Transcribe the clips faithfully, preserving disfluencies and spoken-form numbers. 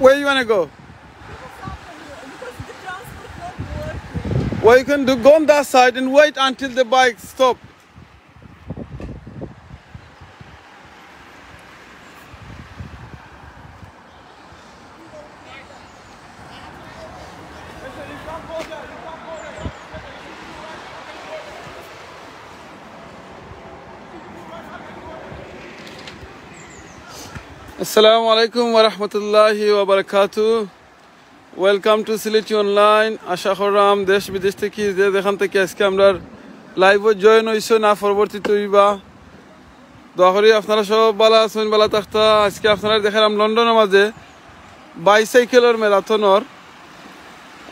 Where you wanna go? Well, you can do, go on that side and wait until the bike stop. আসসালামু আলাইকুম ওয়া রাহমাতুল্লাহি ওয়া বারাকাতুহু। Welcome to Sylheti Online. আশা কররাম দেশ বিদেশ থাকি যে যেখান থাকি আজকে আমরার live-ও join অইছো না পরবর্তীতে অইবা। দোয়া করি আপনারা সব ভালা আছইন, ভালা থাকতা। আজকে আপনারারে দেখাইরাম লন্ডনর মাঝে bicycle-র marathon-র,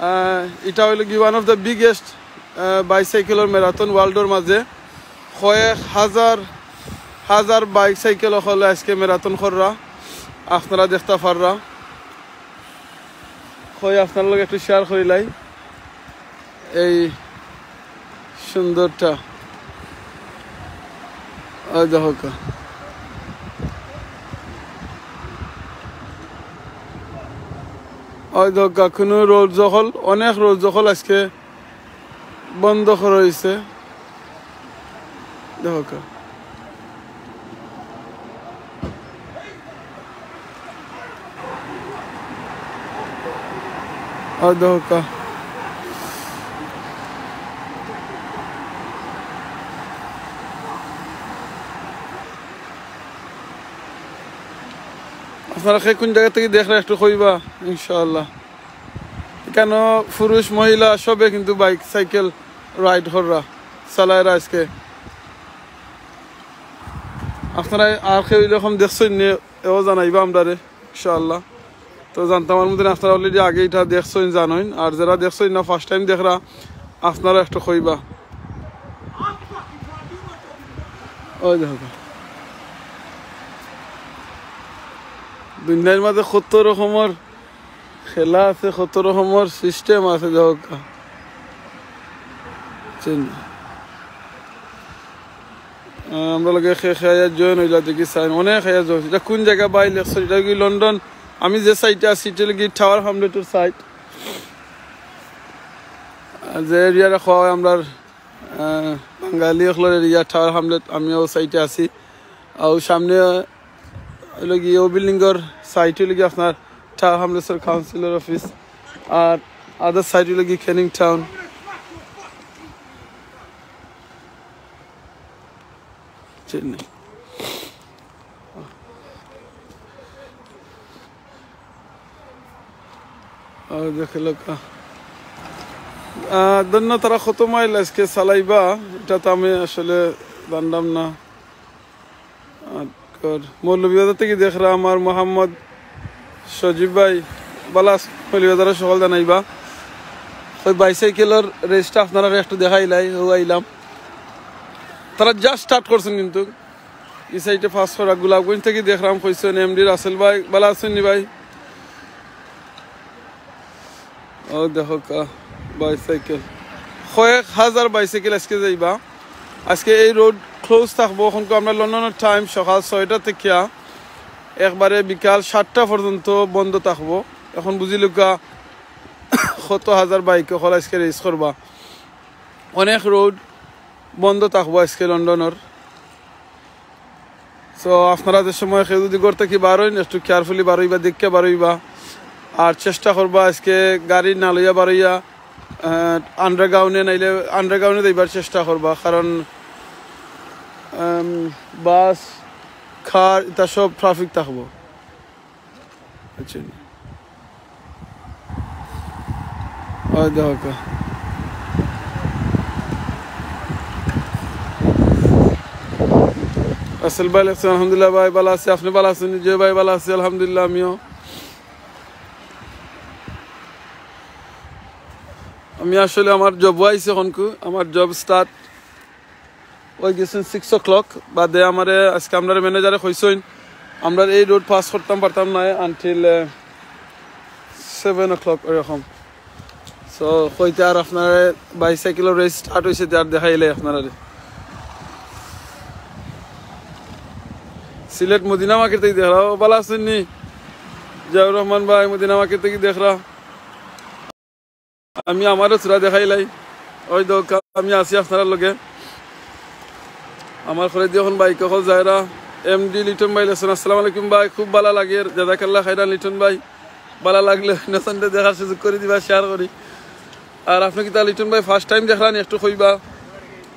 আহ, ইটা অইলো গি one of the biggest, আহ, bicycle-র marathon world-র মাঝে। কয়েক হাজার হাজার bicycle অকলে আজকে marathon কররা, আপনারা দেখতা পাররা। কই আপনারার লগে একটু share করিলাই এই সুন্দরটা। ওই দেখো কা। ওই দেখো কা, কুনু road অকল, অনেক road অকল আজকে বন্ধ করা অইছে। দেখো কা। আর দেখো কা। আপনারা কে কুন জাগা থাকি দেখরা একটু কইবা, ইনশাআল্লাহ। ইকানো পুরুষ মহিলা সবে কিন্তু bike cycle ride কররা, চালাইরা আজকে। আপনারা আর কেউ এরকম দেখছইন নি, এও জানাইবা আমরারে, ইনশাআল্লাহ। তো জানতাম আর মধ্যে আপনারা already আগে ইটা দেখছইন, জানইন। আর যেরা দেখছইন না, first time দেখরা, আপনারা একটু কইবা। ওই দেখো, দুনিয়ার মাঝে কত রকমর খেলা আছে, কত রকমর system আছে, দেখো কা। চিন-, আহ, আমরার লগে খে-, খে আইয়া join অইলা দেখি চাইন, অনেক আইয়া join। ইটা কুন জাগা ভাই লেখছইন? ইটা কি লন্ডন? আমি যে side-এ আছি, ইটা অইলো গি Tower Hamlet-র side। আর যে area-রে কওয়া অয় আমরার, আহ, বাঙালি অকলর area Tower Hamlet, আমিও side-এ আছি। আর সামনে অইলো গি ও building-র side অইলো গি আপনার Tower Hamlets-র council-র office, আর other side অইলো গি Canning Town। চিনি। আর দেখে লোক, আহ, ধন্য তারা কত মাইল আজকে চালাইবা, ইটা তো আমি আসলে জানলাম না। আর মৌলভীবাজার থাকি দেখরা আমার মোহাম্মদ সজীব ভাই, ভালা আছইন? মৌলভীবাজারর সকল জানাইবা। ওই bicycle-র race-টা আপনারারে একটু দেখাইলাই, ও আইলাম। তারা just start করছইন কিন্তু। ই side-এ পাস করা, গোলাপগঞ্জ থাকি দেখরাম কইছইন এমডি রাসেল ভাই, ভালা আছইন নি ভাই? ও দেখো কা, bicycle, কয়েক হাজার bicycle আজকে যাইবা। আজকে এই road close থাকবো। অখন আমরা লন্ডনর time সকাল ছয়টা থাকি একবারে বিকাল সাতটা পর্যন্ত বন্ধ থাকবো। অখন বুঝিলাউক্কা কত হাজার bike অকল আজকে race করবা। অনেক road বন্ধ থাকবো আজকে লন্ডনর। So, আপনারা যে সময় কেউ যদি ঘর থাকি বারইন, একটু carefully বারইবা, দেখিয়া বারইবা। আর চেষ্টা করবা আজকে গাড়ি না লইয়া বারইয়া, আহ, underground-এ নাইলে underground-এ যাইবার চেষ্টা করবা, কারণ, আম, bus, car, ইতা সব traffic থাকবো। বুঝছইন নি? ওই দেখো কা। রাসেল ভাই লেখছইন, আলহামদুলিল্লাহ ভাই, ভালা আছি। আপনে ভালা আছইন নি? জি ভাই, ভালা আছি, আলহামদুলিল্লাহ, আমিও। আমি আসলে আমার job-ও আইছি অখনকু, আমার job start অই গেছে six o'clock বাদে। আমারে আজকে আমরার manager-এ কইছইন, আমরার এই road pass করতাম পারতাম নায় until, আহ, seven o'clock ওইরকম। So, কইতে আর আপনারে bicycle-র race start অইছে, তে আর দেখাইলাই আপনারারে। সিলেট মদিনা market থাকি দেখরা, ও ভালা আছইন নি? জিয়াউর রহমান ভাই, মদিনা মার্কেট থাকি দেখরা। আমি আমারও সুরা দেখাইলাই। ওই দেখউক্কা, আমি আছি আপনারার লগে। আমার ঘরে দিয়া অখন বাইক অকল যায়রা। এমডি লিটন ভাই লেখছইন, "আসসালামু আলাইকুম ভাই, খুব ভালা লাগের, জাযাকাল্লাহ খাইরান লিটন ভাই। ভালা লাগলে অন্যজনরে দেখার সুযোগ করি দিবা, শেয়ার করি।" আর আপনে কিতা লিটন ভাই ফার্স্ট টাইম দেখরা নি, একটু কইবা।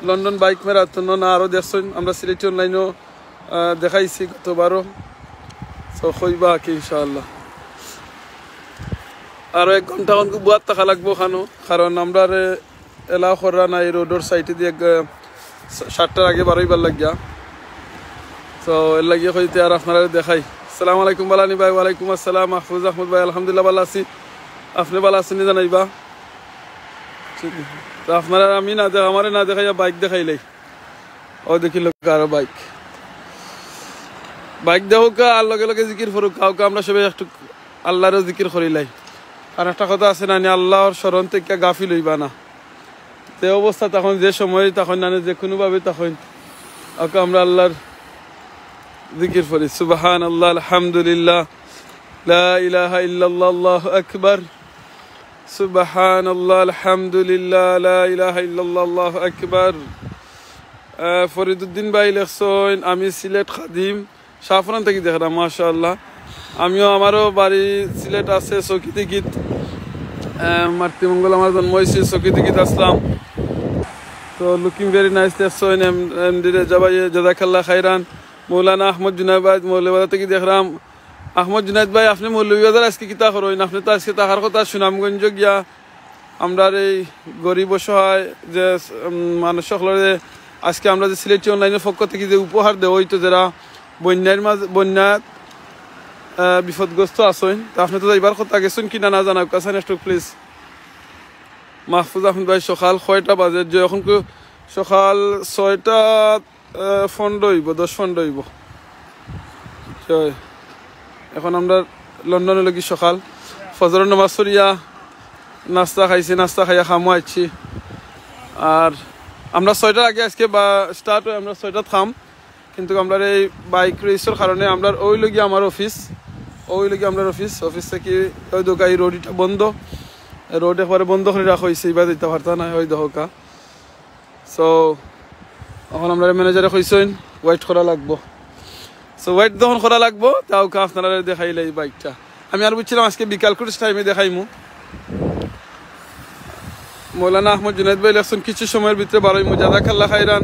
লন্ডন বাইক মেলাত তো না, আরো দেখছইন, আমরা সিলেটি অনলাইনও আহ, দেখাইছি গতবারও। তো কইবা কি ইনশাআল্লাহ। আরো এক ঘন্টা অখন বুয়াত থাকা লাগবো অখানো, কারণ আমরারে allow কররা না এই রোডর সাইডে দিয়া, আহ, সা-, সাতটার আগে বারইবার লাগিয়া। তো এর লাগিয়া কইতে আর আপনারারে দেখাই। আসসালামু আলাইকুম ভালা নি ভাই। ওয়ালাইকুম আসসালাম মাহফুজ আহমদ ভাই, আলহামদুলিল্লাহ ভালা আছি। আপনে ভালা আছইন নি জানাইবা। ঠিক আছে। তো আপনারারে আমি না দেখ-, আমারে না দেখাইয়া বাইক দেখাইলাই। ও দেখিলাউক্কা আরো বাইক। বাইক দেখউক্কা আর লগে লগে জিকির করউক্কা। অউক্কা আমরা সবে একটু আল্লাহরও জিকির করিলাই। আর একটা কথা আছে না নি, আল্লাহর স্মরণ থাকি গাফিল অইবা না। যে অবস্থা থাকইন, যে সময় থাকইন না নি, যে কুনুভাবে থাকইন, অউক্কা আমরা আল্লাহর জিকির করি। সুবহানাল্লাহ, আলহামদুলিল্লাহ, লা ইলাহা ইল্লাল্লাহ, আল্লাহু আকবার। সুবহানাল্লাহ, আলহামদুলিল্লাহ, লা ইলাহা ইল্লাল্লাহ, আল্লাহু আকবার। আহ, ফরিদুদ্দিন ভাই লেখছইন, "আমি সিলেট খাদিম, শাহপরান থাকি দেখরা, মাশাআল্লাহ।" আমিও, আমারও বাড়ি সিলেট আছে, চৌকি দিঘিত। আহ, মাতৃমঙ্গল আমার জন্ম অইছে, চৌকি দিঘিত আছলাম। তো looking very nice লেখছইন, এম-, এমডি রেজা ভাই, জাযাকাল্লাহ খাইরান। মৌলানা আহমদ জুনাইদ ভাই, মৌলভীবাজার থাকি দেখরাম। আহমদ জুনাইদ ভাই, আপনে মৌলভীবাজার আজকে কিতা করইন? আপনে তো আজকে থাকার কথা সুনামগঞ্জ গিয়া। আমরার এই গরিব অসহায় যে, উম, মানুষ অকলরে আজকে আমরা যে সিলেটি অনলাইনর পক্ষ থাকি যে উপহার দেওয়া অইতো, যেরা বন্যার মাঝে, বন্যাত, আহ, বিপদগ্রস্ত আছইন, তো আপনে তো যাইবার কথা, গেছইন কি না, না জানাউক্কা চাইন একটু প্লিজ। মাহফুজ আহমদ ভাই, সকাল কয়টা বাজে? যে অখন কু-, সকাল ছয়টা আহ, পনেরো অইবো, দশ পনেরো অইবো। জয়। অখন আমরা লন্ডনে লাগি সকাল ফজরর নামাজ পড়িয়া নাস্তা খাইছি, নাস্তা খাইয়া কামো আইছি। আর আমরা ছয়টার আগে আজকে বা স্টার্ট অয়, আমরা ছয়টাত কাম, কিন্তু আমরার এই বাইক রেসর কারণে আমরার অউ লাগি আমার অফিস, অউ লাগি আমরার অফিস, অফিস থাকি ওই দেখউক্কা এই রোড ইটা বন্ধ, রোড একবারে বন্ধ করি রাখা অইছে, ইবা দিতা পারতা না, ওই দেখউক্কা। So, অখন আমরার ম্যানেজারে কইছইন, ওয়েট করা লাগবো। So, ওয়েট যখন করা লাগবো, তে অউক্কা আপনারারে দেখাইলাই এই বাইকটা। আমি আর বুঝছিলাম আজকে বিকাল কুরুস টাইমে দেখাইমু। মৌলানা আহমদ জুনাইদ ভাই লেখছইন, "কিছু সময়ের ভিতরে বারইমু, জাযাকাল্লাহ খাইরান।"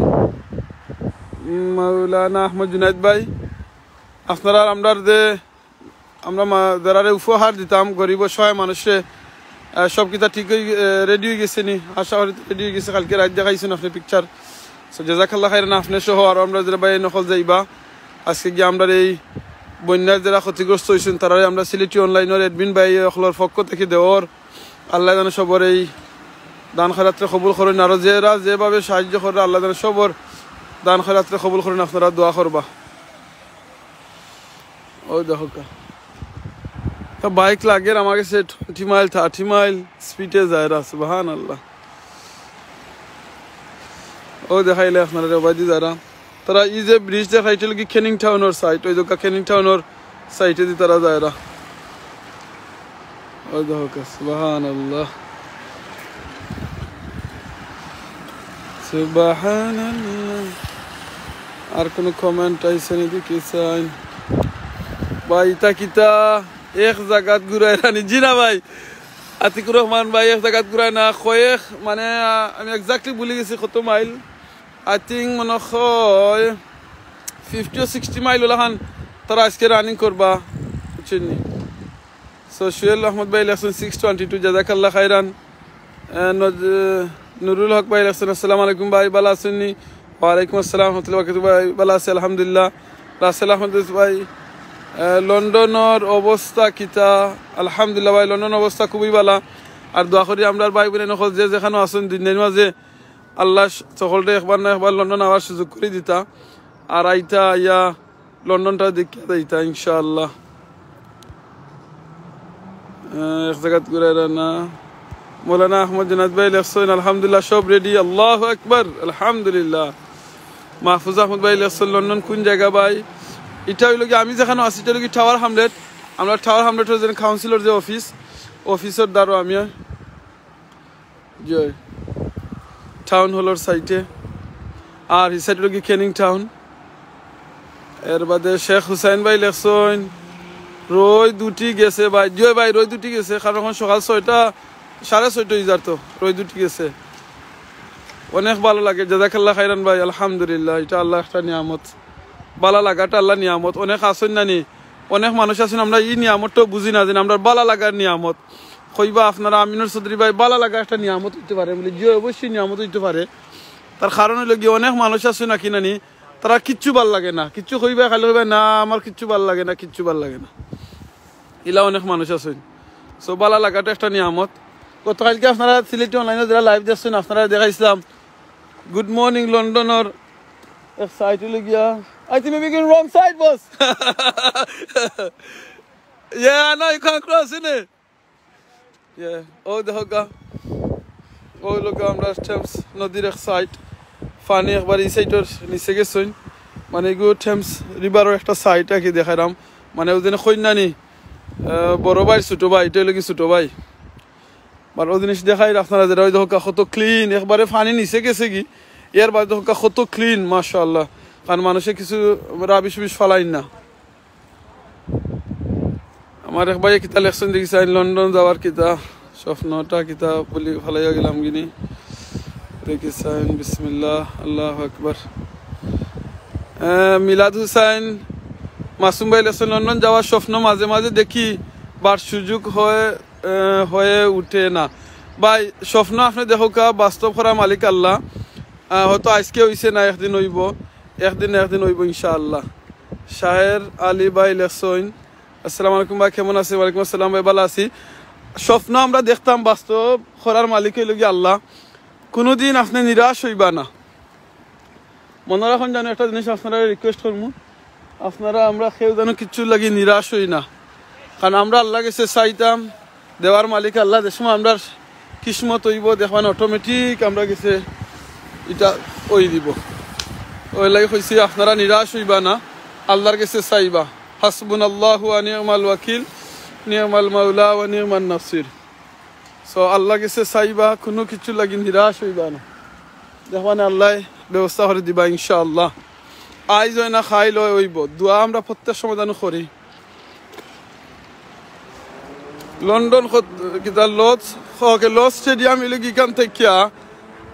মৌলানা আহমদ জুনাইদ ভাই, আপনারা আমরার যে আমরা মা-, যেরারে উপহার দিতাম, গরিব অসহায় মানুষরে, আহ, সব কিতা ঠিক অই, আহ, রেডি অই গেছে নি? আশা করি রেডি অই গেছে। কালকে রাইত দেখাইছইন আপনে পিকচার। So, জাযাকাল্লাহ খাইরান, আপনে সহ আরো আমরা যেরা ভাই অকল যাইবা। আজকে গিয়া আমরার এই বন্যার যেরা ক্ষতিগ্রস্ত অইছইন, তারারে আমরা সিলেটি অনলাইনর অ্যাডমিন ভাই অকলর পক্ষ থাকি দেওর। আল্লায় যেন সবর এই দান খয়রাতরে কবুল করইন। আরো যেরা যেভাবে সাহায্য কররা, আল্লায় যেন সবর দান খয়রাতরে কবুল করইন। আপনারা দোয়া করবা। ওই দেখউক্কা। তা বাইক লাগের আমার গেছে টোয়েন্টি মাইল, থার্টি মাইল স্পিডে যায়রা, সুবহানাল্লাহ। ওই দেখাইলে আপনারারে ওবায়দি যায়রা। তারা এই যে ব্রিজ দেখাইছিল কি ক্যানিং টাউনর সাইড, ওই দেখউক্কা ক্যানিং টাউনর সাইডেদি তারা যায়রা। ওই দেখউক্কা, সুবহানাল্লাহ। সুবহানাল্লাহ। আর কোনো কমেন্ট আইছে নি দেখি চাইন। ভাই, ইতা কিতা এক জাগাত ঘুরাইরা নি? জি না ভাই, আতিকুর রহমান ভাই, এক জাগাত ঘুরায় না, কয়েক, মানে, আহ, আমি এক্স্যাক্টলি ভুলি গেছি কত মাইল। I think মনে হয় ফিফটি ও সিক্সটি মাইল অলাখান তারা আজকে রানিং করবা, বুঝছইন নি? So, সুহেল আহমদ ভাই লেখছইন সিক্স টোয়েন্টি টু, জাযাকাল্লাহ খাইরান। আহ, নজ-, নুরুল হক ভাই লেখছইন, "আসসালামু আলাইকুম ভাই, ভালা আছইন নি?" ওয়ালাইকুম আসসালাম রহমতুল্লাহ বারাকাতুহু ভাই, ভালা আছি আলহামদুলিল্লাহ। রাসেল আহমদ ভাই, আহ, লন্ডনর অবস্থা কিতা? আলহামদুলিল্লাহ ভাই, লন্ডন অবস্থা খুবই ভালা। আর দোয়া করি আমরার ভাই বইন অকল যে যেখানো আছইন দুনিয়ার মাঝে, আল্লায় সকলরে একবার না একবার লন্ডন আওয়ার সুযোগ করি দিতা। আর আইতা আইয়া লন্ডনটা দেখিয়া যাইতা ইনশাআল্লাহ। আহ, এক জাগাত ঘুরাইরা না। মৌলানা আহমদ জুনাইদ ভাই লেখছইন, "আলহামদুলিল্লাহ, সব রেডি।" আল্লাহু আকবার, আলহামদুলিল্লাহ। মাহফুজ আহমদ ভাই লেখছইন, "লন্ডন কোন জাগা ভাই?" ইটা অইলো কি, আমি যেখানো আছি, ইটা অইলো কি টাওয়ার হামলেট। আমরা টাওয়ার হামলেটর যে কাউন্সিলর যে অফিস, অফিসর দ্বারো আমি, জি, টাউন হলর সাইডে। আর ই সাইড অইলো গি ক্যানিং টাউন। এর বাদে শেখ হুসাইন ভাই লেখছইন, রইদ উঠি গেছে ভাই। জি ভাই, রইদ উঠি গেছে, কারণ অখন সকাল ছয়টা, সাড়ে ছয়টা অইযার তো, রইদ উঠি গেছে। অনেক ভালা লাগে, জাযাকাল্লাহ খাইরান ভাই। আলহামদুলিল্লাহ, ইটা আল্লার একটা নিয়ামত। ভালা লাগাটা আল্লার নিয়ামত। অনেক আছইন নানি, অনেক মানুষ আছইন, আমরা ই নিয়ামতটাও বুঝি না, যে আমরার ভালা লাগার নিয়ামত। কইবা আপনারা, "আমিনুর চৌধুরী ভাই, ভালা লাগা একটা নিয়ামত অইতে পারে?" বুলে, "জি, অবশ্যই নিয়ামত অইতে পারে।" তার কারণ অইলো গি, অনেক মানুষ আছইন নাকি নানি, তারার কিচ্ছু ভালা লাগে না, কিচ্ছু কইবা, খালি কইবা, "না, আমার কিচ্ছু ভালা লাগে না, কিচ্ছু ভালা লাগে না।" ইলা অনেক মানুষ আছইন। So, ভালা লাগাটা একটা নিয়ামত। গতকাইলকে আপনারা সিলেটি অনলাইনো যেরা লাইভ দেখছইন, আপনারারে দেখাইছলাম গুড মর্নিং লন্ডনর এক সাইট অইলো গিয়া, I think maybe going wrong side, boss. Yeah, I know you can't cross, innit? Yeah, অউ দেখউক্কা, অউ অইলো গি আমরার টেমস নদীর এক সাইট, পানি একবার ই সাইডর নিচে গেছইন, মানে ইগু টেমস রিভারর একটা সাইট আর কি দেখাইরাম, মানে অউ যেন কইন নানি, আহ, বড় ভাইর ছোট ভাই, ইটা অইলো গি ছোট ভাই। ভালা জিনিস দেখাইর আপনারা, যেরা অউ দেখউক্কা কত ক্লিন, একবারে পানি নিচে গেছে গি, এর বাদে দেখউক্কা কত ক্লিন, মাশাআল্লাহ। কারণ মানুষে কিছু রাবিশ উবিশ ফালাইন না। আমার এক ভাইয়ে কিতা লেখছইন দেখি চাইন, লন্ডন যাওয়ার কিতা স্বপ্নটা কিতা বুলি ফালাইয়া গেলাম গিনি। দেখি চাইন, বিসমিল্লাহ, আল্লাহু আকবার। আহ, মিলাদ হুসাইন মাসুম ভাই লেখছইন, লন্ডন যাওয়ার স্বপ্ন মাঝে মাঝে দেখি, but সুযোগ হয়, আহ, হয়ে উঠে না। ভাই, স্বপ্ন আপনে দেখউক্কা, বাস্তব করার মালিক আল্লাহ। আহ, হয়তো আইজকে অইছে না, একদিন অইবো, একদিন না একদিন অইবো ইনশাআল্লাহ। শাহের আলী ভাই লেখছইন, আসসালামু আলাইকুম ভাই, কেমন আছেন? ওয়ালাইকুম আসসালাম ভাই, ভালা আছি। স্বপ্ন আমরা দেখতাম, বাস্তব করার মালিক অইলো গি আল্লাহ। কুনুদিন আপনে নিরাশ অইবা না। মনো রাখইন যেন একটা জিনিস, আপনারারে request করমু, আপনারা আমরা কেউ যেন কিচ্ছুর লাগি নিরাশ অই না, কারণ আমরা আল্লার গেছে চাইতাম, দেওয়ার মালিক আল্লাহ। যে সময় আমরার কিসমত অইবো, দেখবায়নে automatic আমরার গেছে ইটা অই দিবো। অউ লাগি কইছি, আপনারা নিরাশ অইবা না, আল্লার গেছে চাইবা। হাসবুনাল্লাহু ওয়া নি'মাল ওয়াকিল, নি'মাল মাওলা ওয়া নি'মান নাসির। So, আল্লার গেছে চাইবা, কুনু কিচ্ছুর লাগি নিরাশ অইবা না। দেখবায়নে আল্লায় ব্যবস্থা করি দিবা ইনশাআল্লাহ। আইজ অয় না কাইল অয় অইবো। দোয়া আমরা প্রত্যেক সময় যেন করি। লন্ডন কত-, কিতা লর্ডস, ওকে, লর্ডস স্টেডিয়াম অইলো গি ইখান থাকিয়া,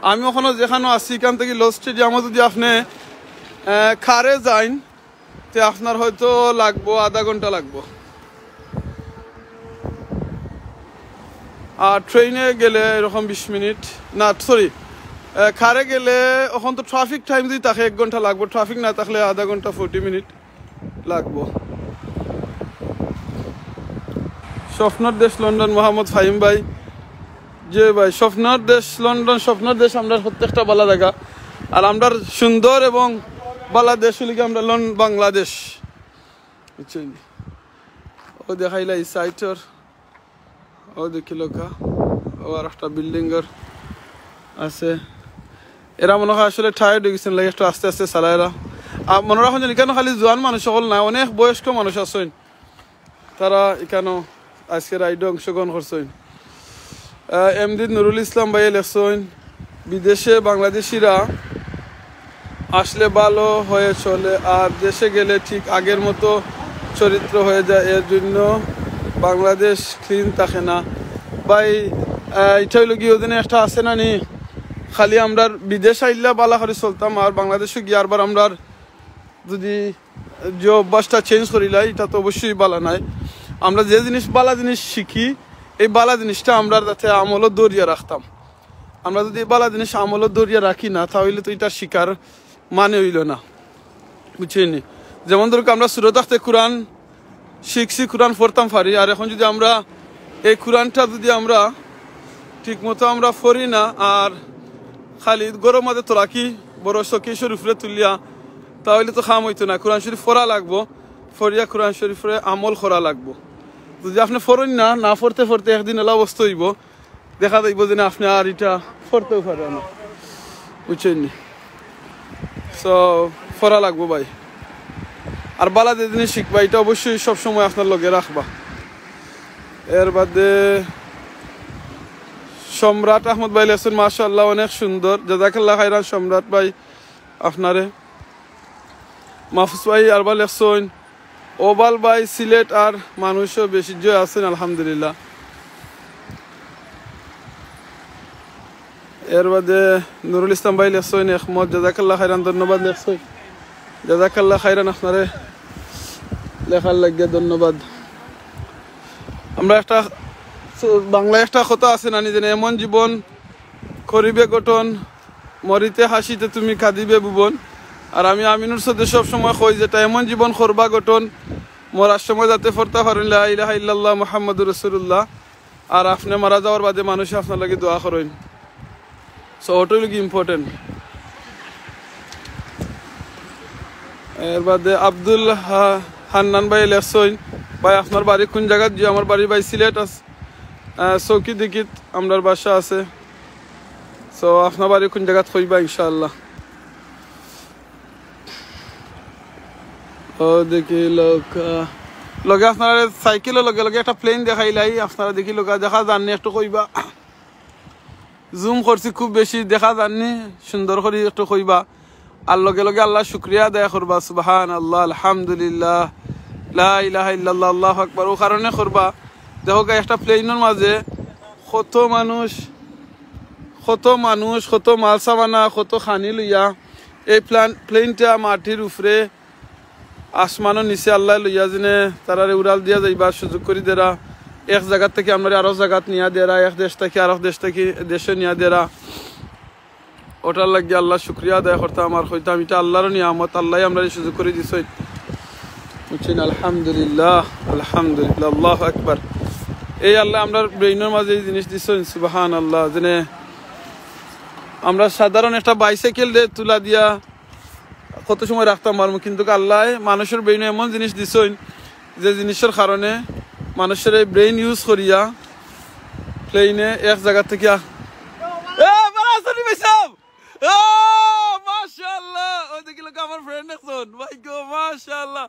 আমি অখনো যেখানো আছি, ইখান থাকি লর্ডস স্টেডিয়ামো যুদি আপনে, আহ, কারে যাইন, তে আপনার হয়তো লাগবো, আধা ঘন্টা লাগবো। আর ট্রেনে গেলে এরকম বিশ মিনিট, না, sorry, আহ, কারে গেলে অখন তো traffic time যুদি থাকে এক ঘন্টা লাগবো, traffic না থাকলে আধা ঘন্টা, forty মিনিট লাগবো। স্বপ্নর দেশ লন্ডন, মোহাম্মদ ফাহিম ভাই। জি ভাই, স্বপ্নর দেশ লন্ডন, স্বপ্নর দেশ আমরার প্রত্যেকটা ভালা জাগা। আর আমরার সুন্দর এবং ভালা দেশ অইলো গি আমরা লন-, বাংলাদেশ। বুঝছইন? অউ দেখাইলা ই সাইটর। অউ দেখিলাউক্কা, অউ আরেকটা বিল্ডিং ঘর আছে। এরা মনে হয় আসলে tired অই গেছইন, লাগে একটু আস্তে আস্তে চালায় এরা। আর মনো রাখইন যেন ইখানো খালি জোয়ান মানুষ অকল নায়, অনেক বয়স্ক মানুষ আছইন, তারা ইখানো আইজকে রাইডো অংশগ্রহণ করছইন। আহ, এমডি নুরুল ইসলাম ভাইয়ে লেখছইন, বিদেশে বাংলাদেশিরা আসলে ভালো হয়ে চলে, আর দেশে গেলে ঠিক আগের মতো চরিত্র হয়ে যায়। এর জন্য বাংলাদেশ ক্লিন থাকে না। ভাই, আহ, ইটা অইলো গি, অউ দিনে একটা আছে না নি, খালি আমরার বিদেশ আইলা ভালা করি চলতাম, আর বাংলাদেশো গিয়া আরবার আমরার যুদি যে অভ্যাসটা চেঞ্জ করিলাই, ইটা তো অবশ্যই ভালা নায়। আমরা যে জিনিস, ভালা জিনিস শিখি, এই ভালা জিনিসটা আমরা যাতে আমলো ধরিয়া রাখতাম। আমরা যুদি ভালা জিনিস আমলো ধরিয়া রাখি না, তা অইলে তো ইটা শিখার মানে অইলো না, বুঝছইন নি? যেমন ধরুক, আমরা ছোট থাকতে কোরআন শিখছি, কোরআন পড়তাম পারি, আর অখন যুদি আমরা এই কোরআনটা যুদি আমরা ঠিক মতো আমরা পড়ি না, আর খালি ঘরর মাঝে তো রাখি, বড় শোকেসর উপরে তুলিয়া, তা অইলে তো কাম অইতো না। কোরআন শরীফ পড়া লাগবো, পড়িয়া কোরআন শরীফরে আমল করা লাগবো। যুদি আপনে পড়ইন না, না পড়তে পড়তে একদিন এলা অবস্থা অইবো, দেখা যাইবো যে না, আপনে আর ইটা পড়তেও পারবা না, বুঝছইন নি? So, পড়া লাগবো ভাই। আর বালা যে জিনিস শিখবা, ইটা অবশ্যই সবসময় আপনার লগে রাখবা। এর বাদে সম্রাট আহমদ ভাই লেখছইন, মাশাআল্লাহ, অনেক সুন্দর, জাযাকাল্লাহ খাইরান সম্রাট ভাই আপনারে। মাহফুজ ভাই আরবার লেখছইন, ওবাল ভাই সিলেট আর মানুষও বেশি যে আছইন, আলহামদুলিল্লাহ। এর বাদে নুরুল ইসলাম ভাই লেখছইন একমত, জাযাকাল্লাহ খাইরান, ধন্যবাদ লেখছইন, জাযাকাল্লাহ খাইরান, আপনারে লেখার লাগিয়া ধন্যবাদ। আমরা একটা বাংলায় একটা কথা আছে না নি, যে এমন জীবন করিবে গঠন, মরিতে হাসিতে তুমি কাঁদিবে ভুবন। আর আমি আমিনুর সাথে সব সময় কই, যেটা এমন জীবন করবা গঠন, মরার সময় যাতে পড়তা পারেন লা ইলাহা ইল্লাল্লাহ মুহাম্মাদুর রাসূলুল্লাহ। আর আপনি মারা যাওয়ার বাদে মানুষে আপনার লাগি দোয়া করইন। সো ওটাই লাগি ইম্পর্টেন্ট। এর বাদে আব্দুল হা- হান্নান ভাই লেখছইন, ভাই আপনার বাড়ি কোন জায়গাত? জি, আমার বাড়ি ভাই সিলেট আছে, আহ, চৌকি দিকিত আমরার বাসা আছে। সো আপনার বাড়ি কোন জায়গাত কইবা ইনশাআল্লাহ। ও দেখি লোক, আহ, লগে আপনারা সাইকেলও লগে লগে একটা প্লেন দেখাইলাই, আপনারা দেখি লোক দেখা যাননি একটু কইবা। জুম করছি খুব বেশি, দেখা যাননি, সুন্দর করি একটু কইবা। আর লগে লগে আল্লাহ শুক্রিয়া আদায় করবা, সুবহানাল্লাহ, আলহামদুলিল্লাহ, লা ইলাহা ইল্লাল্লাহ, আল্লাহু আকবার। ও কারণে করবা, দেখো গা, একটা প্লেনর মাঝে কত মানুষ, কত মানুষ, কত মাল সামানা, কত খানি লইয়া এই প্লান প্লেনটা মাটির উপরে আসমানর নিচে আল্লাহ লইয়া যেনে তারারে উড়াল দিয়া যাইবার সুযোগ করি দেরা। এক জায়গাত থাকি আমরারে আরো জায়গাত নিয়া দেরা, এক দেশ থাকি আরো দেশ থাকি দেশে নিয়া দেরা। ওটার লাগি আল্লাহ শুক্রিয়া আদায় করতাম আর কইতাম, ইটা আল্লাহর নিয়ামত, আল্লাহ আমরারে সুযোগ করি দিছইন। বুঝছেন? আলহামদুলিল্লাহ, আলহামদুলিল্লাহ, আল্লাহু আকবার। এই আল্লাহ আমরার ব্রেইনর মাঝে এই জিনিস দিছইন, সুবহানাল্লাহ। যেনে আমরা সাধারণ একটা বাইসাইকেল দে তুলা দিয়া কত সময় রাখতাম পারমু, কিন্তু আল্লাহ মানুষের ব্রেইনে এমন জিনিস দিছইন, যে জিনিসের কারণে মানুষের এই ব্রেইন ইউজ করিয়া প্লেনে এক জায়গা থেকে আ-, এ, বালা আছইন নি ভাই সাহেব? ও, মাশাআল্লাহ। ওই দেখি লোক আমার ফ্রেন্ড একজন। ভাই গো, মাশাআল্লাহ।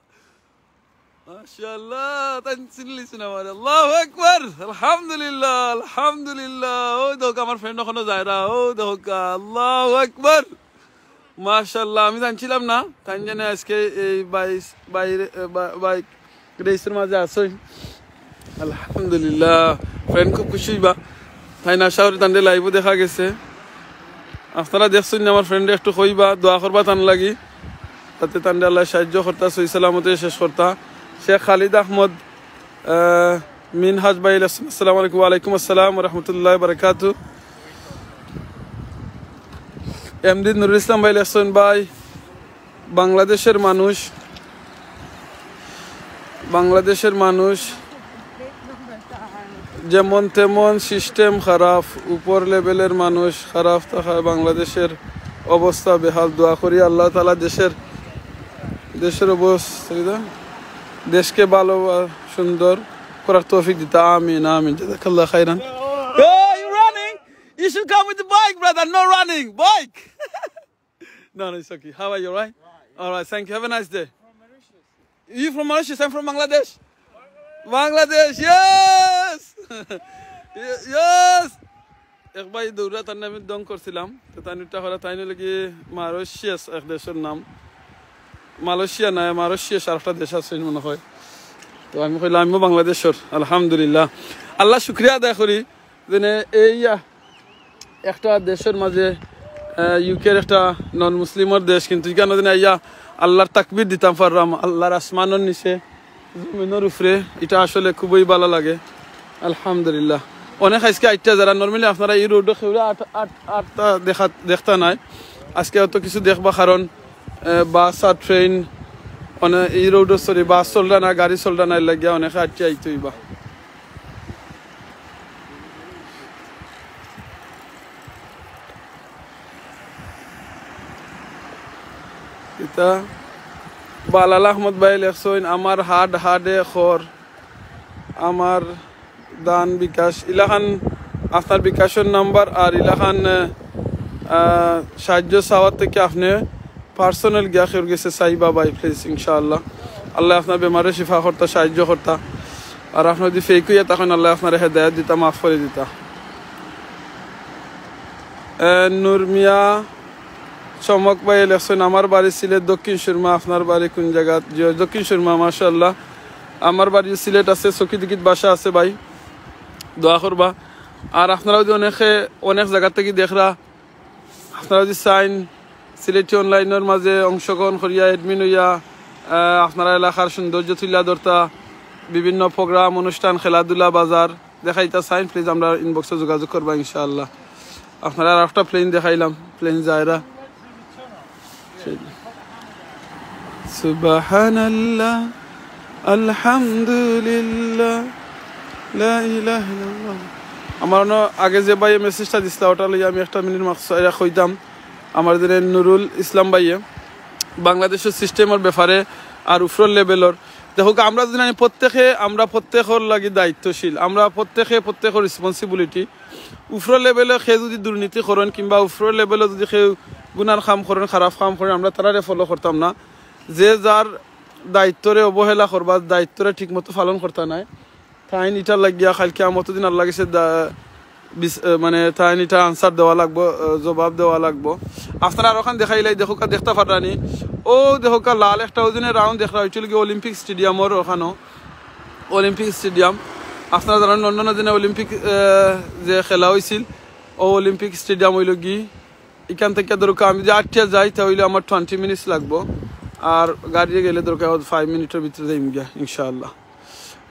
মাশাআল্লাহ। তাই চিনলিছইন আমারে। আল্লাহু আকবার। আলহামদুলিল্লাহ, আলহামদুলিল্লাহ। ওই দেখো আমার ফ্রেন্ড ওখানে যায় না। ও দেখো কা, আল্লাহু আকবার। মাশাআল্লাহ, আমি জানছিলাম না তাইন যেনে আজকে এই বাইস-, বাইরে, এ, বা-, বাইক রেসের মাঝে আছইন। আলহামদুলিল্লাহ, ফ্রেন্ড খুব খুশি অইবা। তাইন আশা করি তানরে লাইভও দেখা গেছে। আপনারা দেখছইন নি আমার ফ্রেন্ডে, একটু কইবা, দোয়া করবা তান লাগি, যাতে তানরে আল্লাহ সাহায্য করতা, সহি সালামতে শেষ করতা। শেখ খালিদ আহমদ, আহ, মিনহাজ ভাই, আসসালামু আলাইকুম। ওয়ালাইকুম আসসালাম ওয়া রাহমাতুল্লাহি ওয়া বারাকাতুহু। এমডি নুরুল ইসলাম ভাই লেখছইন, ভাই, বাংলাদেশের মানুষ, বাংলাদেশের মানুষ যেমন তেমন, সিস্টেম খারাপ, উপর লেভেলের মানুষ খারাপ থাকায় বাংলাদেশের অবস্থা বেহাল। দোয়া করি আল্লাহ তাআলা দেশের, দেশের অবস্থা, দেশকে ভালো আর সুন্দর করার তৌফিক দিতা। আমিন, আমিন। জাযাকাল্লাহ খাইরান। Hey, you running? You should come with the bike, brother. No running. Bike. No, no, it's okay. How are you, all right? All right, thank you. Have a nice day. You from Mauritius? I'm from Bangladesh. Bangladesh, yes! Yes! এক ভাই দৌড়া, তার নামে দং করছিলাম। তো তাই নুটা করা, তাই নিলে কি মালয়েশিয়াস এক দেশের নাম। মালয়েশিয়া না, মালয়েশিয়াস আর একটা দেশ আছে মনে হয়। তো আমি কইলাম, আমিও বাংলাদেশর, আলহামদুলিল্লাহ। আল্লাহ শুক্রিয়া আদায় করি, যেনে এই, আহ, একটা দেশের মাঝে, আহ, ইউকের একটা নন মুসলিমর দেশ, কিন্তু এখানে যেনে আইয়া আল্লাহর তাকবীর দিতাম পারলাম, আল্লাহর আসমানর নিচে, জমিনর উপরে, এটা আসলে খুবই ভালো লাগে। আলহামদুলিল্লাহ। অনেক আজকে আইটা যারা normally আপনারা এই রোডও কেউ আট-, আট-, আটটা দেখা, দেখতা নাই, আজকে অত কিছু দেখবা, কারণ, আহ, বাস আর ট্রেন, মানে এই রোডও, সরি, বাস চলরা না, গাড়ি চলরা না, এর লাগিয়া অনেকে আটকে আইতে হইবা। ইতা বালাল আহমদ ভাই লেখছইন, "আমার হাড হাডে খর, আমার দান বিকাশ।" ইলাখান আপনার বিকাশর নাম্বার আর ইলাখান, আহ, সাহায্য চাওয়ার থেকে আপনি পার্সোনাল গিয়া কেউর গেছে চাইবা ভাই, প্লিজ, ইনশাআল্লাহ। আল্লায় আপনার বেমারে শিফা করতা, সাহায্য করতা। আর আপনে যুদি ফেক অইয়া থাকইন, আল্লায় আপনারে হেদায়েত দিতা, মাফ করি দিতা। এ, নূর মিয়া চমক ভাইয়ে লেখছইন, "আমার বাড়ি সিলেট দক্ষিণ সুরমা, আপনার বাড়ি কোন জাগাত?" জি, দক্ষিণ সুরমা, মাশাআল্লাহ। আমার বাড়ি সিলেট আছে, চকিদিকিত বাসা আছে ভাই, দোয়া করবা। আর আপনারা যুদি অনেকে অনেক জাগা থাকি দেখরা, আপনারা যুদি চাইন সিলেটি অনলাইনর মাঝে অংশগ্রহণ করিয়া, অ্যাডমিন অইয়া, আহ, আপনারা এলাকার সৌন্দর্য তুলিয়া ধরতা, বিভিন্ন প্রোগ্রাম, অনুষ্ঠান, খেলাধুলা, বাজার দেখাইতা চাইন, প্লিজ আমরা ইনবক্সে যোগাযোগ করবা ইনশাআল্লাহ। আপনারা আর একটা প্লেন দেখাইলাম, প্লেন যায়রা। সুবহানাল্লাহ, আলহামদুলিল্লাহ, লা ইলাহা ইল্লাল্লাহ। আমার অনো আগে যে ভাইয়ে মেসেজটা দিছলা, ওটা লইয়া আমি একটা মিনিট মাকসুদ কইতাম। আমার যে নুরুল ইসলাম ভাইয়ে বাংলাদেশর সিস্টেমর ব্যাপারে আর উপরর লেভেলর, দেখউক্কা, আমরা যুদি জানি প্রত্যেকে, আমরা প্রত্যেকর লাগি দায়িত্বশীল, আমরা প্রত্যেকে প্রত্যেকর রেসপন্সিবিলিটি। উপরর লেভেলো কেউ যুদি দুর্নীতি করইন কিংবা উপরর লেভেলো যুদি কেউ গুনার কাম করইন, খারাপ কাম করইন, আমরা তারারে ফলো করতাম না। যে যার দায়িত্বরে অবহেলা করবা, দায়িত্বরে ঠিকমতো পালন করতা নায়, তাইন ইটার লাগিয়া কাইল কিয়ামতর দিন আল্লার গেছে দা-, বিস-, এ, মানে, তাইন ইটা আনসার দেওয়া লাগবো, এ, জবাব দেওয়া লাগবো। আপনারা আর ওখান দেখাইলাই, দেখউক্কা, দেখতা পাররানি। অউ দেখউক্কা, লাল একটা ওজনে রাউন্ড দেখরা, ওইটা অইলো গি অলিম্পিক স্টেডিয়ামর ওখানো। অলিম্পিক স্টেডিয়াম, আপনারা জানইন, লন্ডনো যেন অলিম্পিক, এ, যে খেলা অইছিল, অউ অলিম্পিক স্টেডিয়াম অইলো গি। ইখান থাকি ধরউক্কা, আমি যুদি আটিয়া যাই, তা অইলে আমার টোয়েন্টি মিনিটস লাগবো। আর গাড়িয়ে গেলে ধরউক্কা, ফাইভ মিনিটর ভিতরে যাইমু গিয়া, ইনশাআল্লাহ।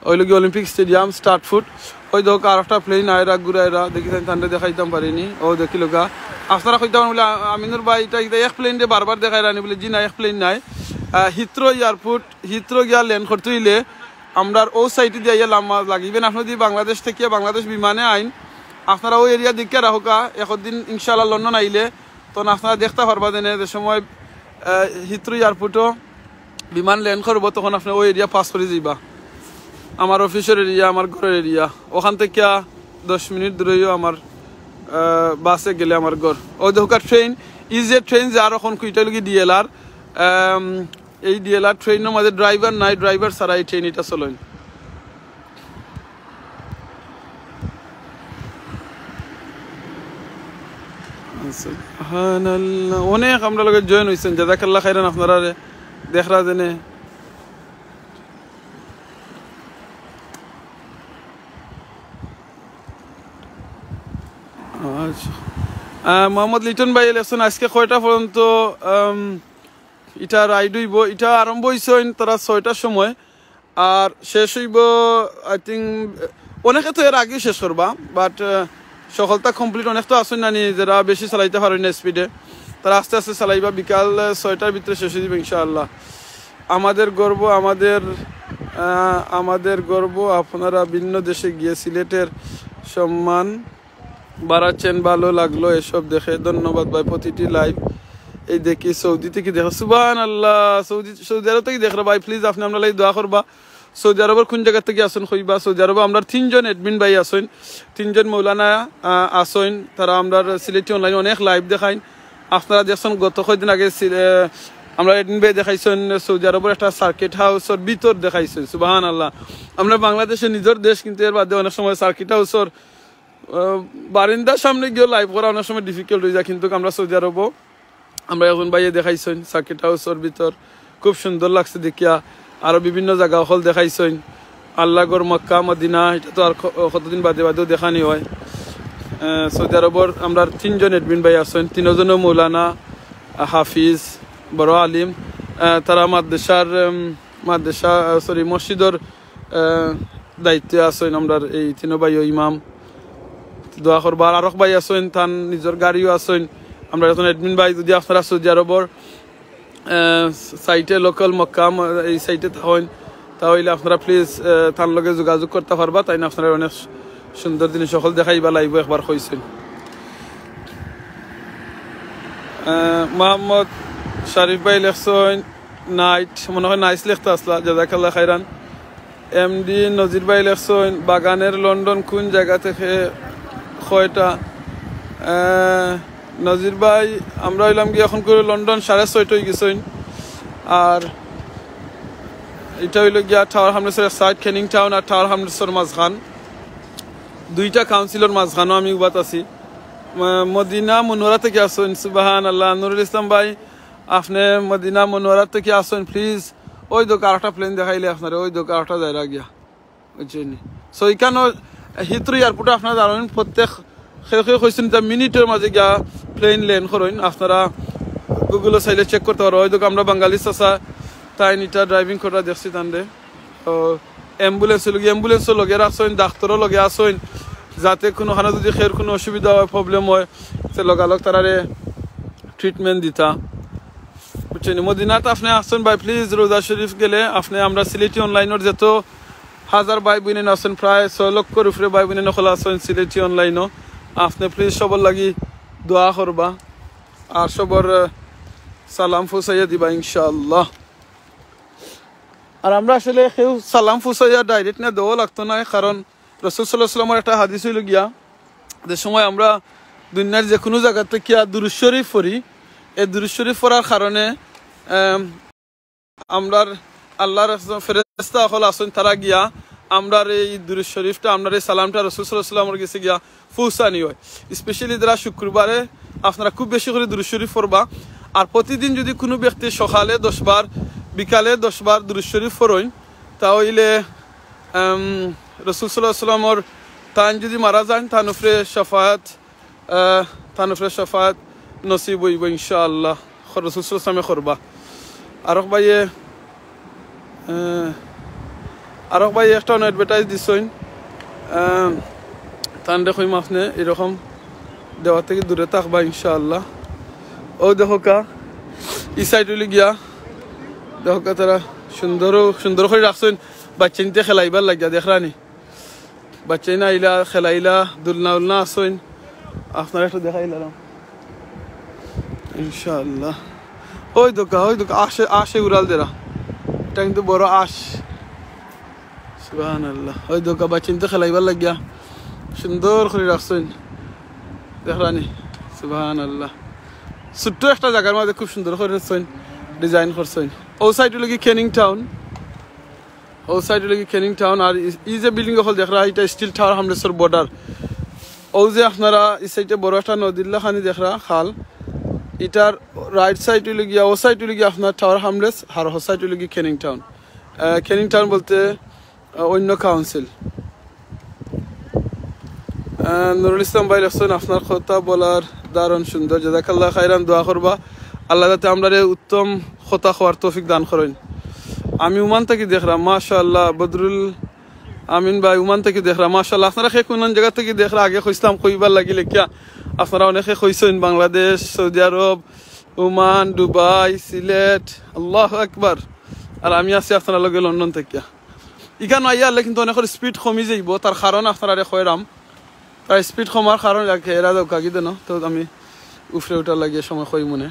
অইলো গি অলিম্পিক স্টেডিয়াম, স্টার্ট ফুট। অউ দেখউক্কা, আর একটা প্লেন আয়রা, ঘুরাইরা, দেখি তাইন তানরে দেখাইতাম পারিনি। অউ দেখিলাউক্কা। আপনারা কইতা পারইন বুলে, "আ-, আমিনুর ভাই, ইটা, ইটা এক প্লেন দে বারবার দেখাইরানি?" বুলে, "জি না, এক প্লেন নায়।" আহ, হিথ্রো এয়ারপোর্ট, হিথ্রো গিয়া ল্যান্ড করতে অইলে আমরার অউ সাইডে দিয়া ইয়া লাম্বা লাগে। Even আপনে যুদি বাংলাদেশ থাকিয়া বাংলাদেশ বিমানে আইন, আপনারা অউ এরিয়া দেখিয়া রাখউক্কা, একদিন ইনশাআল্লাহ লন্ডন আইলে, তখন আপনারা দেখতা পারবা যেন যে সময়, আহ, হিথ্রো এয়ারপোর্টো বিমান ল্যান্ড করবো, তখন আপনে অউ এরিয়া পাস করি যাইবা। আমার অফিসর এরিয়া, আমার ঘরর এরিয়া, ওখান থাকিয়া দশ মিনিট দূরেইও আমার, আহ, বাসে গেলে আমার ঘর। অউ দেখউক্কা ট্রেন, ইজে ট্রেন যার অখন কুইটা লাগি ডিএলআর, আম, এই ডিএলআর ট্রেনর মাঝে ড্রাইভার নাই, ড্রাইভার ছাড়া এই ট্রেন ইটা চলইন। সুবহানাল্লাহ। অনেক আমরার লগে জয়েন অইছইন, জাযাকাল্লাহ খাইরান। আপনারারে দেখরা যেনে। আচ্ছা। আহ, মোহাম্মদ লিটন ভাই লেখছইন, আজকে কয়টা পর্যন্ত, আম, ইটা রাইড অইবো? ইটা আরম্ভ অইছইন তারা ছয়টার সময়, আর শেষ অইবো, I think, অনেকে তো এর আগেউ শেষ করবা, but, আহ, সকলতা কমপ্লিট, অনেক তো আছইন নানি যেরা বেশি চালাইতা পারইন না স্পিডে, তারা আস্তে আস্তে চালাইবা। বিকাল, আহ, ছয়টার ভিতরে শেষ অই যাইবো ইনশাআল্লাহ। আমাদের গর্ব, আমাদের, আহ, আমাদের গর্ব, আপনারা ভিন্ন দেশে গিয়ে সিলেটের সম্মান বাড়াচ্ছেন, ভালো লাগলো এসব দেখে, ধন্যবাদ ভাই। প্রতিটি লাইভ এই দেখি, সৌদি থাকি দেখরা, সুবহানাল্লাহ, সৌদি, সৌদি আরব থাকি দেখরা ভাই, প্লিজ আপনে আমরার লাগি দোয়া করবা। সৌদি আরবর কোন জাগা থাকি আছইন কইবা। সৌদি আরবো আমরার তিনজন অ্যাডমিন ভাই আছইন, তিনজন মৌলানা, আহ, আছইন, তারা আমরার সিলেটি অনলাইনে অনেক লাইভ দেখাইন। আপনারা দেখছইন গত কয়দিন আগে সিলে-, আমরার অ্যাডমিন ভাই দেখাইছইন সৌদি আরবর একটা সার্কিট হাউসর ভিতর দেখাইছইন, সুবহানাল্লাহ। আমরা বাংলাদেশে নিজর দেশ, কিন্তু এর বাদে অনেক সময় সার্কিট হাউসর, আহ, বারিন্দার সামনে গিয়া লাইভ করা অনেক সময় ডিফিকাল্ট অই যায়, কিন্তু আমরা সৌদি আরবো আমরা একজন ভাইয়ে দেখাইছইন সার্কিট হাউসর ভিতর, খুব সুন্দর লাগছে দেখিয়া। আরো বিভিন্ন জাগা অকল দেখাইছইন, আল্লাহ ঘর, মক্কা, মদিনা, ইটা তো আর ক-, কতদিন বাদে বাদেউ দেখানি অয়। আহ, সৌদি আরবর আমরার তিনজন অ্যাডমিন ভাই আছইন, তিনজনও মৌলানা, আহ, হাফিজ, বড় আলিম। আহ, তারা মাদ্রাসার, উম, মাদ্রাসা, আহ, সরি, মসজিদর, আহ, দায়িত্বে আছইন আমরার এই তিনো ভাইও ইমাম। দোয়া করবা। আর আরক ভাই আছইন, তান নিজর গাড়িও আছইন। আমরার একজন অ্যাডমিন ভাই, যুদি আপনারা সৌদি আরবর, আহ, সাইটে লোকাল মক্কা, ম-, এই সাইটে থাকইন, তা অইলে আপনারা প্লিজ, আহ, তান লগে যোগাযোগ করতা পারবা। তাইন আপনারারে অনেক সুন্দর জিনিস অকল দেখাইবা, লাইভো একবার কইছইন। আহ, মোহাম্মদ শরীফ ভাই লেখছইন, নাইট, মনে অয় নাইস লেখতা আছলা, জাযাকাল্লাহ খাইরান। এমডি নজির ভাই লেখছইন, বাগানের লন্ডন কোন জাগা থাকি কয়টা? আহ, নজির ভাই, আমরা অইলাম গি অখন করি লন্ডন সাড়ে ছয়টা অই গেছইন। আর ইটা অইলো গিয়া টাওয়ার হামলেটসর এক সাইড, ক্যানিং টাউন আর টাওয়ার হামলেটসর মাঝখান, দুইটা কাউন্সিলর মাঝখানো আমি উবাত আছি। ম-, মদিনা মুনাওয়ারা থাকি আছইন, সুবহানাল্লাহ। নুরুল ইসলাম ভাই, আপনে মদিনা মুনাওয়ারা থাকি আছইন, প্লিজ। ওই দেখউক্কা আরেকটা প্লেন দেখাইলে আপনারে, ওই দেখউক্কা আরেকটা যাইরা গিয়া। বুঝছইন নি? So, ইখানো হিথ্রো এয়ারপোর্টে আপনারা জানইন, প্রত্যেক কেউ কেউ কইছইন যে মিনিটর মাঝে গিয়া প্লেন ল্যান্ড করইন। আপনারা Google-ও চাইলে চেক করতা পারবা। ওই দেখউক্কা আমরা বাঙালি চাচা, তাইন ইটা ড্রাইভিং করা দেখছি তানরে। তো অ্যাম্বুলেন্স অইলো গি, অ্যাম্বুলেন্সও লগে রাখছইন, ডাক্তারও লগে আছইন, যাতে কুনুখানো যুদি কেউর কুনু অসুবিধা অয়, প্রবলেম অয়, তে লগালগ তারারে ট্রিটমেন্ট দিতা। বুঝছইন নি? মদিনাত আপনে আছইন ভাই, প্লিজ রোজা শরীফ গেলে আপনে আমরা সিলেটি অনলাইনর যত হাজার ভাই বইনাইন আছইন, প্রায় ছয় লক্ষর উপরে ভাই বইনাইন অকল আছইন সিলেটি অনলাইনও। আপনে প্লিজ সবর লাগি দোয়া করবা আর সবর, আহ, সালাম পৌঁছাইয়া দিবা ইনশাআল্লাহ। আর আমরা আসলে কেউ সালাম পৌঁছাইয়া ডাইরেক্ট না দেওয়া লাগতো নায়, কারণ রাসূল সাল্লাল্লাহু আলাইহি ওয়াসাল্লামর একটা হাদিস অইলো গিয়া, যে সময় আমরা দুনিয়ার যে কুনু জাগা থাকিয়া দুরূদ শরীফ পড়ি, এই দুরূদ শরীফ পড়ার কারণে, আম, আমরার আল্লাহর একজন ফেরেশতা অকল আছইন, তারা গিয়া আমরার এই দুরূদ শরীফটা, আমরার এই সালামটা রাসূল সাল্লাল্লাহু আলাইহি ওয়াসাল্লামর গেছে গিয়া পৌঁছানি অয়। স্পেশালি যারা শুক্রবারে আপনারা খুব বেশি করি দুরূদ শরীফ পড়বা। আর প্রতিদিন যুদি কুনু ব্যক্তি সকালে দশ বার, বিকালে দশ বার দুরূদ শরীফ পড়ইন, তা অইলে, আম, রাসূল সাল্লাল্লাহু আলাইহি ওয়াসাল্লামর, তাইন যুদি মারা যাইন, তান উপরে শাফাআত, আহ, তান উপরে শাফাআত নসিব অইবো ইনশাআল্লাহ। রাসূল সাল্লাল্লাহু আলাইহি ওয়াসাল্লামে করবা। আরক ভাইয়ে, আহ, আরক ভাইয়ে একটা অন্য অ্যাডভার্টাইজ দিছইন। আহ, তানরে কইমু আপনে এরকম দেওয়া থাকি দূরে থাকবা ইনশাআল্লাহ। অউ দেখউক্কা, ই সাইড অইলো গিয়া, দেখউক্কা তারা সুন্দর, সুন্দর করি রাখছইন, বাচ্চাইন্তে খেলাইবার লাগিয়া, দেখরানি? বাচ্চাইন আইলা, খেলাইলা, দুলনা উলনা আছইন। আপনারে একটু দেখাইলাম। ইনশাআল্লাহ। ওই দেখউক্কা, ওই দেখউক্কা, আশে, আশে উড়াল দেরা। ইটা কিন্তু বড় আশ। সুবহানাল্লাহ। ওই দেখউক্কা, বাচ্চাইন্তে খেলাইবার লাগিয়া সুন্দর করি রাখছইন। দেখরানি? সুবহানাল্লাহ। ছোট্ট একটা জাগার মাঝে খুব সুন্দর করি রাখছইন, ডিজাইন করছইন। অউ সাইড অইলো গি ক্যানিং টাউন। অউ সাইড অইলো গি ক্যানিং টাউন। আর ই, ই যে বিল্ডিং অকল দেখরা, ইটা স্টিল টাওয়ার হামলেটসর বর্ডার। অউ যে আপনারা ই সাইডে বড় একটা নদীর লাখানি দেখরা খাল, ইটার রাইট সাইড অইলো গিয়া, অউ সাইড অইলো গিয়া আপনার টাওয়ার হামলেটস, আর হউ সাইড অইলো গি ক্যানিং টাউন। আহ, ক্যানিং টাউন বলতে, আহ, অন্য কাউন্সিল। আহ, নুরুল ইসলাম ভাই লেখছইন, আপনার কথা বলার ধারণ সুন্দর, জাযাকাল্লাহ খাইরান, দোয়া করবা আল্লাহ যাতে আমরারে উত্তম কথা কওয়ার তৌফিক দান করইন। আমি ওমান থাকি দেখরা, মাশাআল্লাহ, বদরুল আমিন ভাই ওমান থাকি দেখরা, মাশাআল্লাহ। আপনারা কে কুন জাগা থাকি দেখরা, আগে কইছলাম কইবার লাগি লেখিয়া, আপনারা অনেকে কইছইন, বাংলাদেশ, সৌদি আরব, ওমান, দুবাই, সিলেট, আল্লাহু আকবার। আর আমি আছি আপনারার লগে লন্ডন থাকিয়া। ইখানো আইয়া হারলে কিন্তু অনেকর স্পিড কমি যাইবো, তার কারণ আপনারারে কইরাম। তার স্পিড কমার কারণ রাখে এরা দেখউক্কা কি দেন, তো আমি উপরে উঠার লাগিয়া সময় কইমুনে।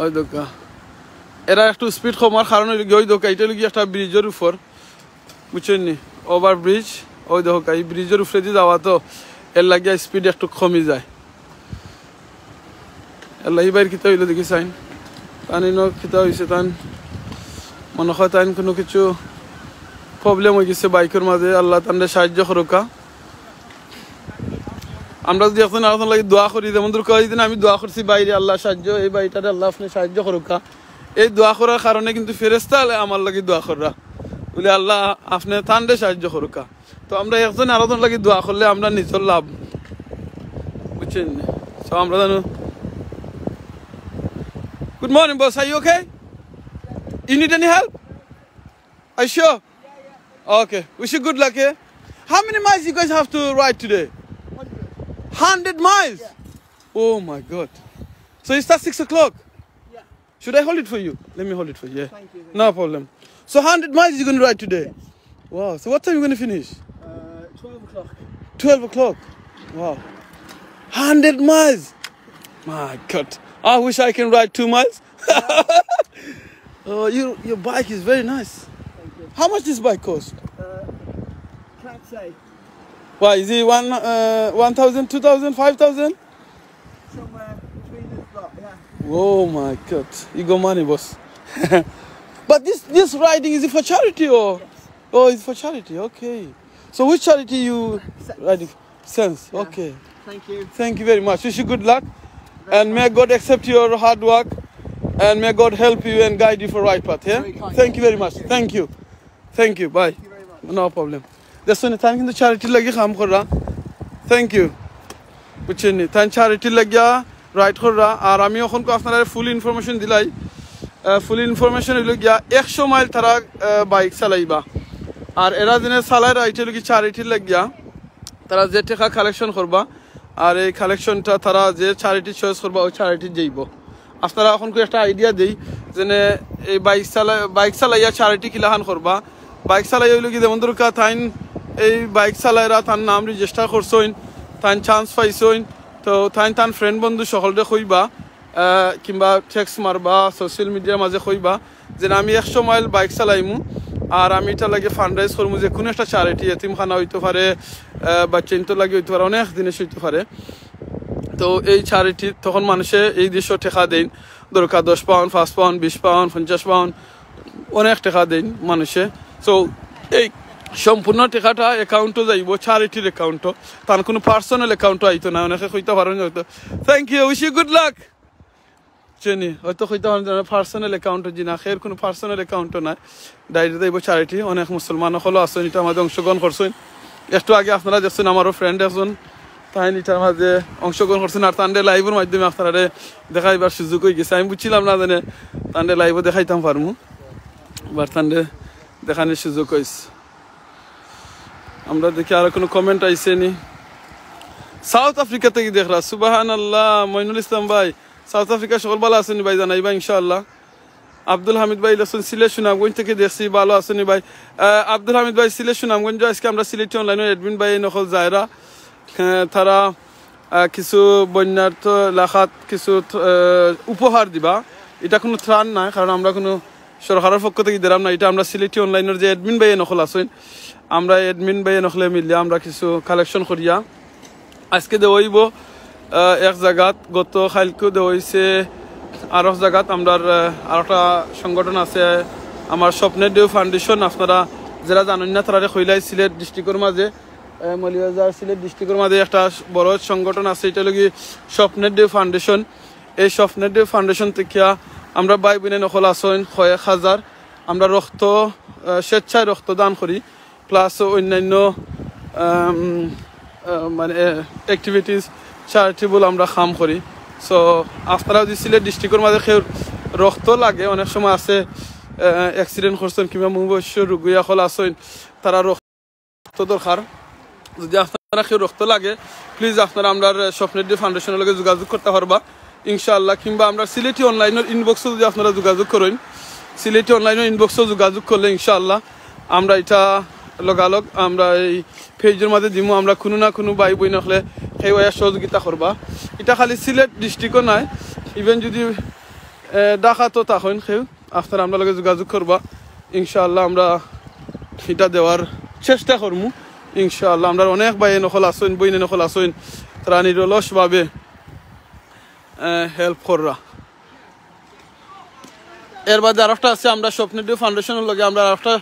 ওই দেখউক্কা, এরা একটু স্পিড কমার কারণ অইলো গি, ওই দেখউক্কা, ইটা অইলো গি একটা ব্রিজর উপর, বুঝছইন নি? ওভার ব্রিজ, ওই দেখউক্কা, ই ব্রিজর উপরেদি যাওয়া তো, এর লাগিয়া স্পিড একটু কমি যায়। আল্লাহ, ই ভাইর কিতা অইলো দেখি চাইন। তান ইনো কিতা অইছে, তান মনো অয় তান কুনু কিছু প্রবলেম অইগেছে বাইকর মাঝে। আল্লাহ তানরে সাহায্য করউক্কা। আমরা যুদি একজন আরকজন লাগি দোয়া করি, যেমন ধরউক্কা, ওই দিন আমি দোয়া করছি বাইরে, আল্লাহ সাহায্য, এই ভাইটারে আল্লাহ আপনে সাহায্য করউক্কা। এই দোয়া করার কারণে কিন্তু ফেরেশতা আলে আমার লাগি দোয়া কররা, বলে, "আল্লাহ, আপনে তানরে সাহায্য করউক্কা।" তো আমরা একজন আরকজন লাগি দোয়া করলে আমরা নিজর লাভ, বুঝছইন নি? So আমরা জানো, good morning, boss. Are you okay? You need any help? Are you sure? Okay. Wish you good luck, eh? How many miles you guys have to ride today? Hundred miles? Oh my God. So you start six o'clock? Should I hold it for you? Let me hold it for you. Yeah. Thank you, thank you. No problem. So hundred miles you're gonna ride today? Yes. Wow. So what time you gonna finish? Uh, twelve o'clock. Twelve o'clock. Wow. Hundred miles. My God. I wish I can ride two miles. Oh, you, your bike is very nice. Thank you. How much this bike cost? Uh, can't say. Why, is it one, uh, one thousand, two thousand, five thousand? Somewhere between this lot, yeah. Oh my God. You got money, boss. But this this riding, is it for charity or? Oh, it's for charity. Okay. So which charity you riding? Sense. Okay. Thank you. Thank you very much. Wish you good luck, and may God accept your hard work, and may God help you and guide you for right path. Yeah. Very kind. Thank you very much. Thank you. Thank you. Bye. No problem. দেখছো নি, তাইন কিন্তু চ্যারিটির লাগি কাম কররা। Thank you. বুঝছইন নি, তাইন চ্যারিটির লাগিয়া রাইড কররা। আর আমি অখন আপনারারে ফুল ইনফরমেশন দিলাই। ফুল ইনফরমেশন অইলো গিয়া একশো মাইল তারা বাইক চালাইবা। আর এরা যেনে চালাইরা, ইটা অইলো কি চ্যারিটির লাগিয়া। তারা যে টেকা কালেকশন করবা, আর এই কালেকশনটা তারা যে চ্যারিটি চয়েস করবা, ওই চ্যারিটি যাইবো। আপনারা অখন করি একটা আইডিয়া দেই, যেনে এই বাইক চালা বাইক চালাইয়া চ্যারিটি কিলাখান করবা। বাইক চালাইয়া অইলো কি, যেমন ধরুক্কা, তাইন এই বাইক চালাইরা তান নাম রেজিস্টার করছইন, তাইন চান্স পাইছইন, তো তাইন তান ফ্রেন্ড বন্ধু সকলরে কইবা, আহ, কিংবা টেক্সট মারবা, সোশ্যাল মিডিয়ার মাঝে কইবা যে আমি একশো মাইল বাইক চালাইমু, আর আমি ইটার লাগি ফান্ড রেইজ করমু, যে কুনু একটা চ্যারিটি, এতিমখানা অইতো পারে, আহ, বাচ্চাইন্তর লাগি অইতো পারে, অনেক জিনিস অইতো পারে। তো এই চ্যারিটি তখন মানষে এই দেশো টেকা দেইন, ধরুক্কা দশ পাউন্ড, পাঁচ পাউন্ড, বিশ পাউন্ড, পঞ্চাশ পাউন্ড, অনেক টেকা দেইন মানষে। তো এই সম্পূর্ণ টেকাটা অ্যাকাউন্টো যাইবো, চ্যারিটির অ্যাকাউন্টো, তান কুনু পার্সোনাল অ্যাকাউন্টো আইতো না। অনেকে কইতা পারইন হয়তো, thank you, wish you good luck। চিনি, হয়তো কইতা পারইন যে পার্সোনাল অ্যাকাউন্টো, জি না, এর কুনু পার্সোনাল অ্যাকাউন্টো নাই, ডাইরেক্ট যাইবো চ্যারিটি। অনেক মুসলমান অকলও আছইন, ইটার মাঝে অংশগ্রহণ করছইন। একটু আগে আপনারা দেখছইন, আমারও ফ্রেন্ড একজন, তাইন ইটার মাঝে অংশগ্রহণ করছইন, আর তানরে লাইভর মাধ্যমে আপনারারে দেখাইবার সুযোগ অইগেছে। আমি বুঝছিলাম না যেনে তানরে লাইভো দেখাইতাম পারমু, বাট তানরে দেখানির সুযোগ অইছে। আমরা দেখি আরো কুনু কমেন্ট আইছে নি। সাউথ আফ্রিকা থাকি দেখরা, সুবহানাল্লাহ। মইনুল ইসলাম ভাই, সাউথ আফ্রিকা সকল ভালা আছইন নি ভাই? জানাইবা ইনশাআল্লাহ। আব্দুল হামিদ ভাই লেখছইন, সিলেট সুনামগঞ্জ থাকি দেখছি, ভালা আছইন নি ভাই? আহ, আব্দুল হামিদ ভাই, সিলেট সুনামগঞ্জ আজকে আমরা সিলেটি অনলাইনর অ্যাডমিন ভাই নকল যাইরা, আহ, তারা, আহ, কিছু বন্যার্ত এলাকাত কিছু, আহ, উপহার দিবা। ইটা কুনু ত্রাণ নায়, কারণ আমরা কুনু সরকারর পক্ষ থাকি দিরাম না, ইটা আমরা সিলেটি অনলাইনর যে অ্যাডমিন ভাই নকল আছইন, আমরা অ্যাডমিন ভাই নকলে মিলিয়া আমরা কিছু কালেকশন করিয়া আজকে দেওয়া অইবো, আহ, এক জাগাত, গত কাইলকু দেওয়া অইছে আরক জাগাত। আমরার, আহ, আরকটা সংগঠন আছে, আমার স্বপ্নের ঢেউ ফাউন্ডেশন, আপনারা যেরা জানইন না, তারারে কইলাই, সিলেট ডিস্ট্রিক্টর মাঝে, আহ, মৌলভীবাজার সিলেট ডিস্ট্রিক্টর মাঝে একটা বড় সংগঠন আছে, ইটা অইলো কি স্বপ্নের ঢেউ ফাউন্ডেশন। এই স্বপ্নের ঢেউ ফাউন্ডেশন থাকিয়া আমরা ভাই বইন নকল আছইন কয়েক হাজার, আমরা রক্ত, আহ, স্বেচ্ছায় রক্তদান করি, প্লাস অন্যান্য, আম, আহ, মানে, অ্যাক্টিভিটিস, চ্যারিটেবল আমরা কাম করি। সো আপনারা যদি সিলেট ডিস্ট্রিক্টর মাঝে কেউর রক্ত লাগে, অনেক সময় আছে, আহ, অ্যাক্সিডেন্ট করছইন কিংবা মুমূর্ষু রোগী অকল আছইন, তারা রক্ত দরকার, যদি আপনারা কেউর রক্ত লাগে, প্লিজ আপনারা আমরার স্বপ্নের ঢেউ ফাউন্ডেশনর লগে যোগাযোগ করতা পারবা ইনশাআল্লাহ, কিংবা আমরার সিলেটি অনলাইনর ইনবক্সো যদি আপনারা যোগাযোগ করইন, সিলেটি অনলাইনর ইনবক্সো যোগাযোগ করলে ইনশাআল্লাহ আমরা ইটা লগালগ আমরা এই পেজর মাঝে দিমু। আমরা কুনু না কুনু ভাই বইন অকলে কেউ আইয়া সহযোগিতা করবা। ইটা খালি সিলেট ডিস্ট্রিক্টও নায়, ইভেন যদি, আহ, ঢাকাত থাকইন কেউ, আপনারা আমরার লগে যোগাযোগ করবা, ইনশাআল্লাহ আমরা ইটা দেওয়ার চেষ্টা করমু। ইনশাআল্লাহ আমরার অনেক ভাই নকল আছইন, বইন নকল আছইন, তারা নিরলসভাবে, আহ, হেল্প কররা। এর বাদে আরকটা আছে, আমরা স্বপ্নের ঢেউ ফাউন্ডেশনর লগে আমরা আরকটা,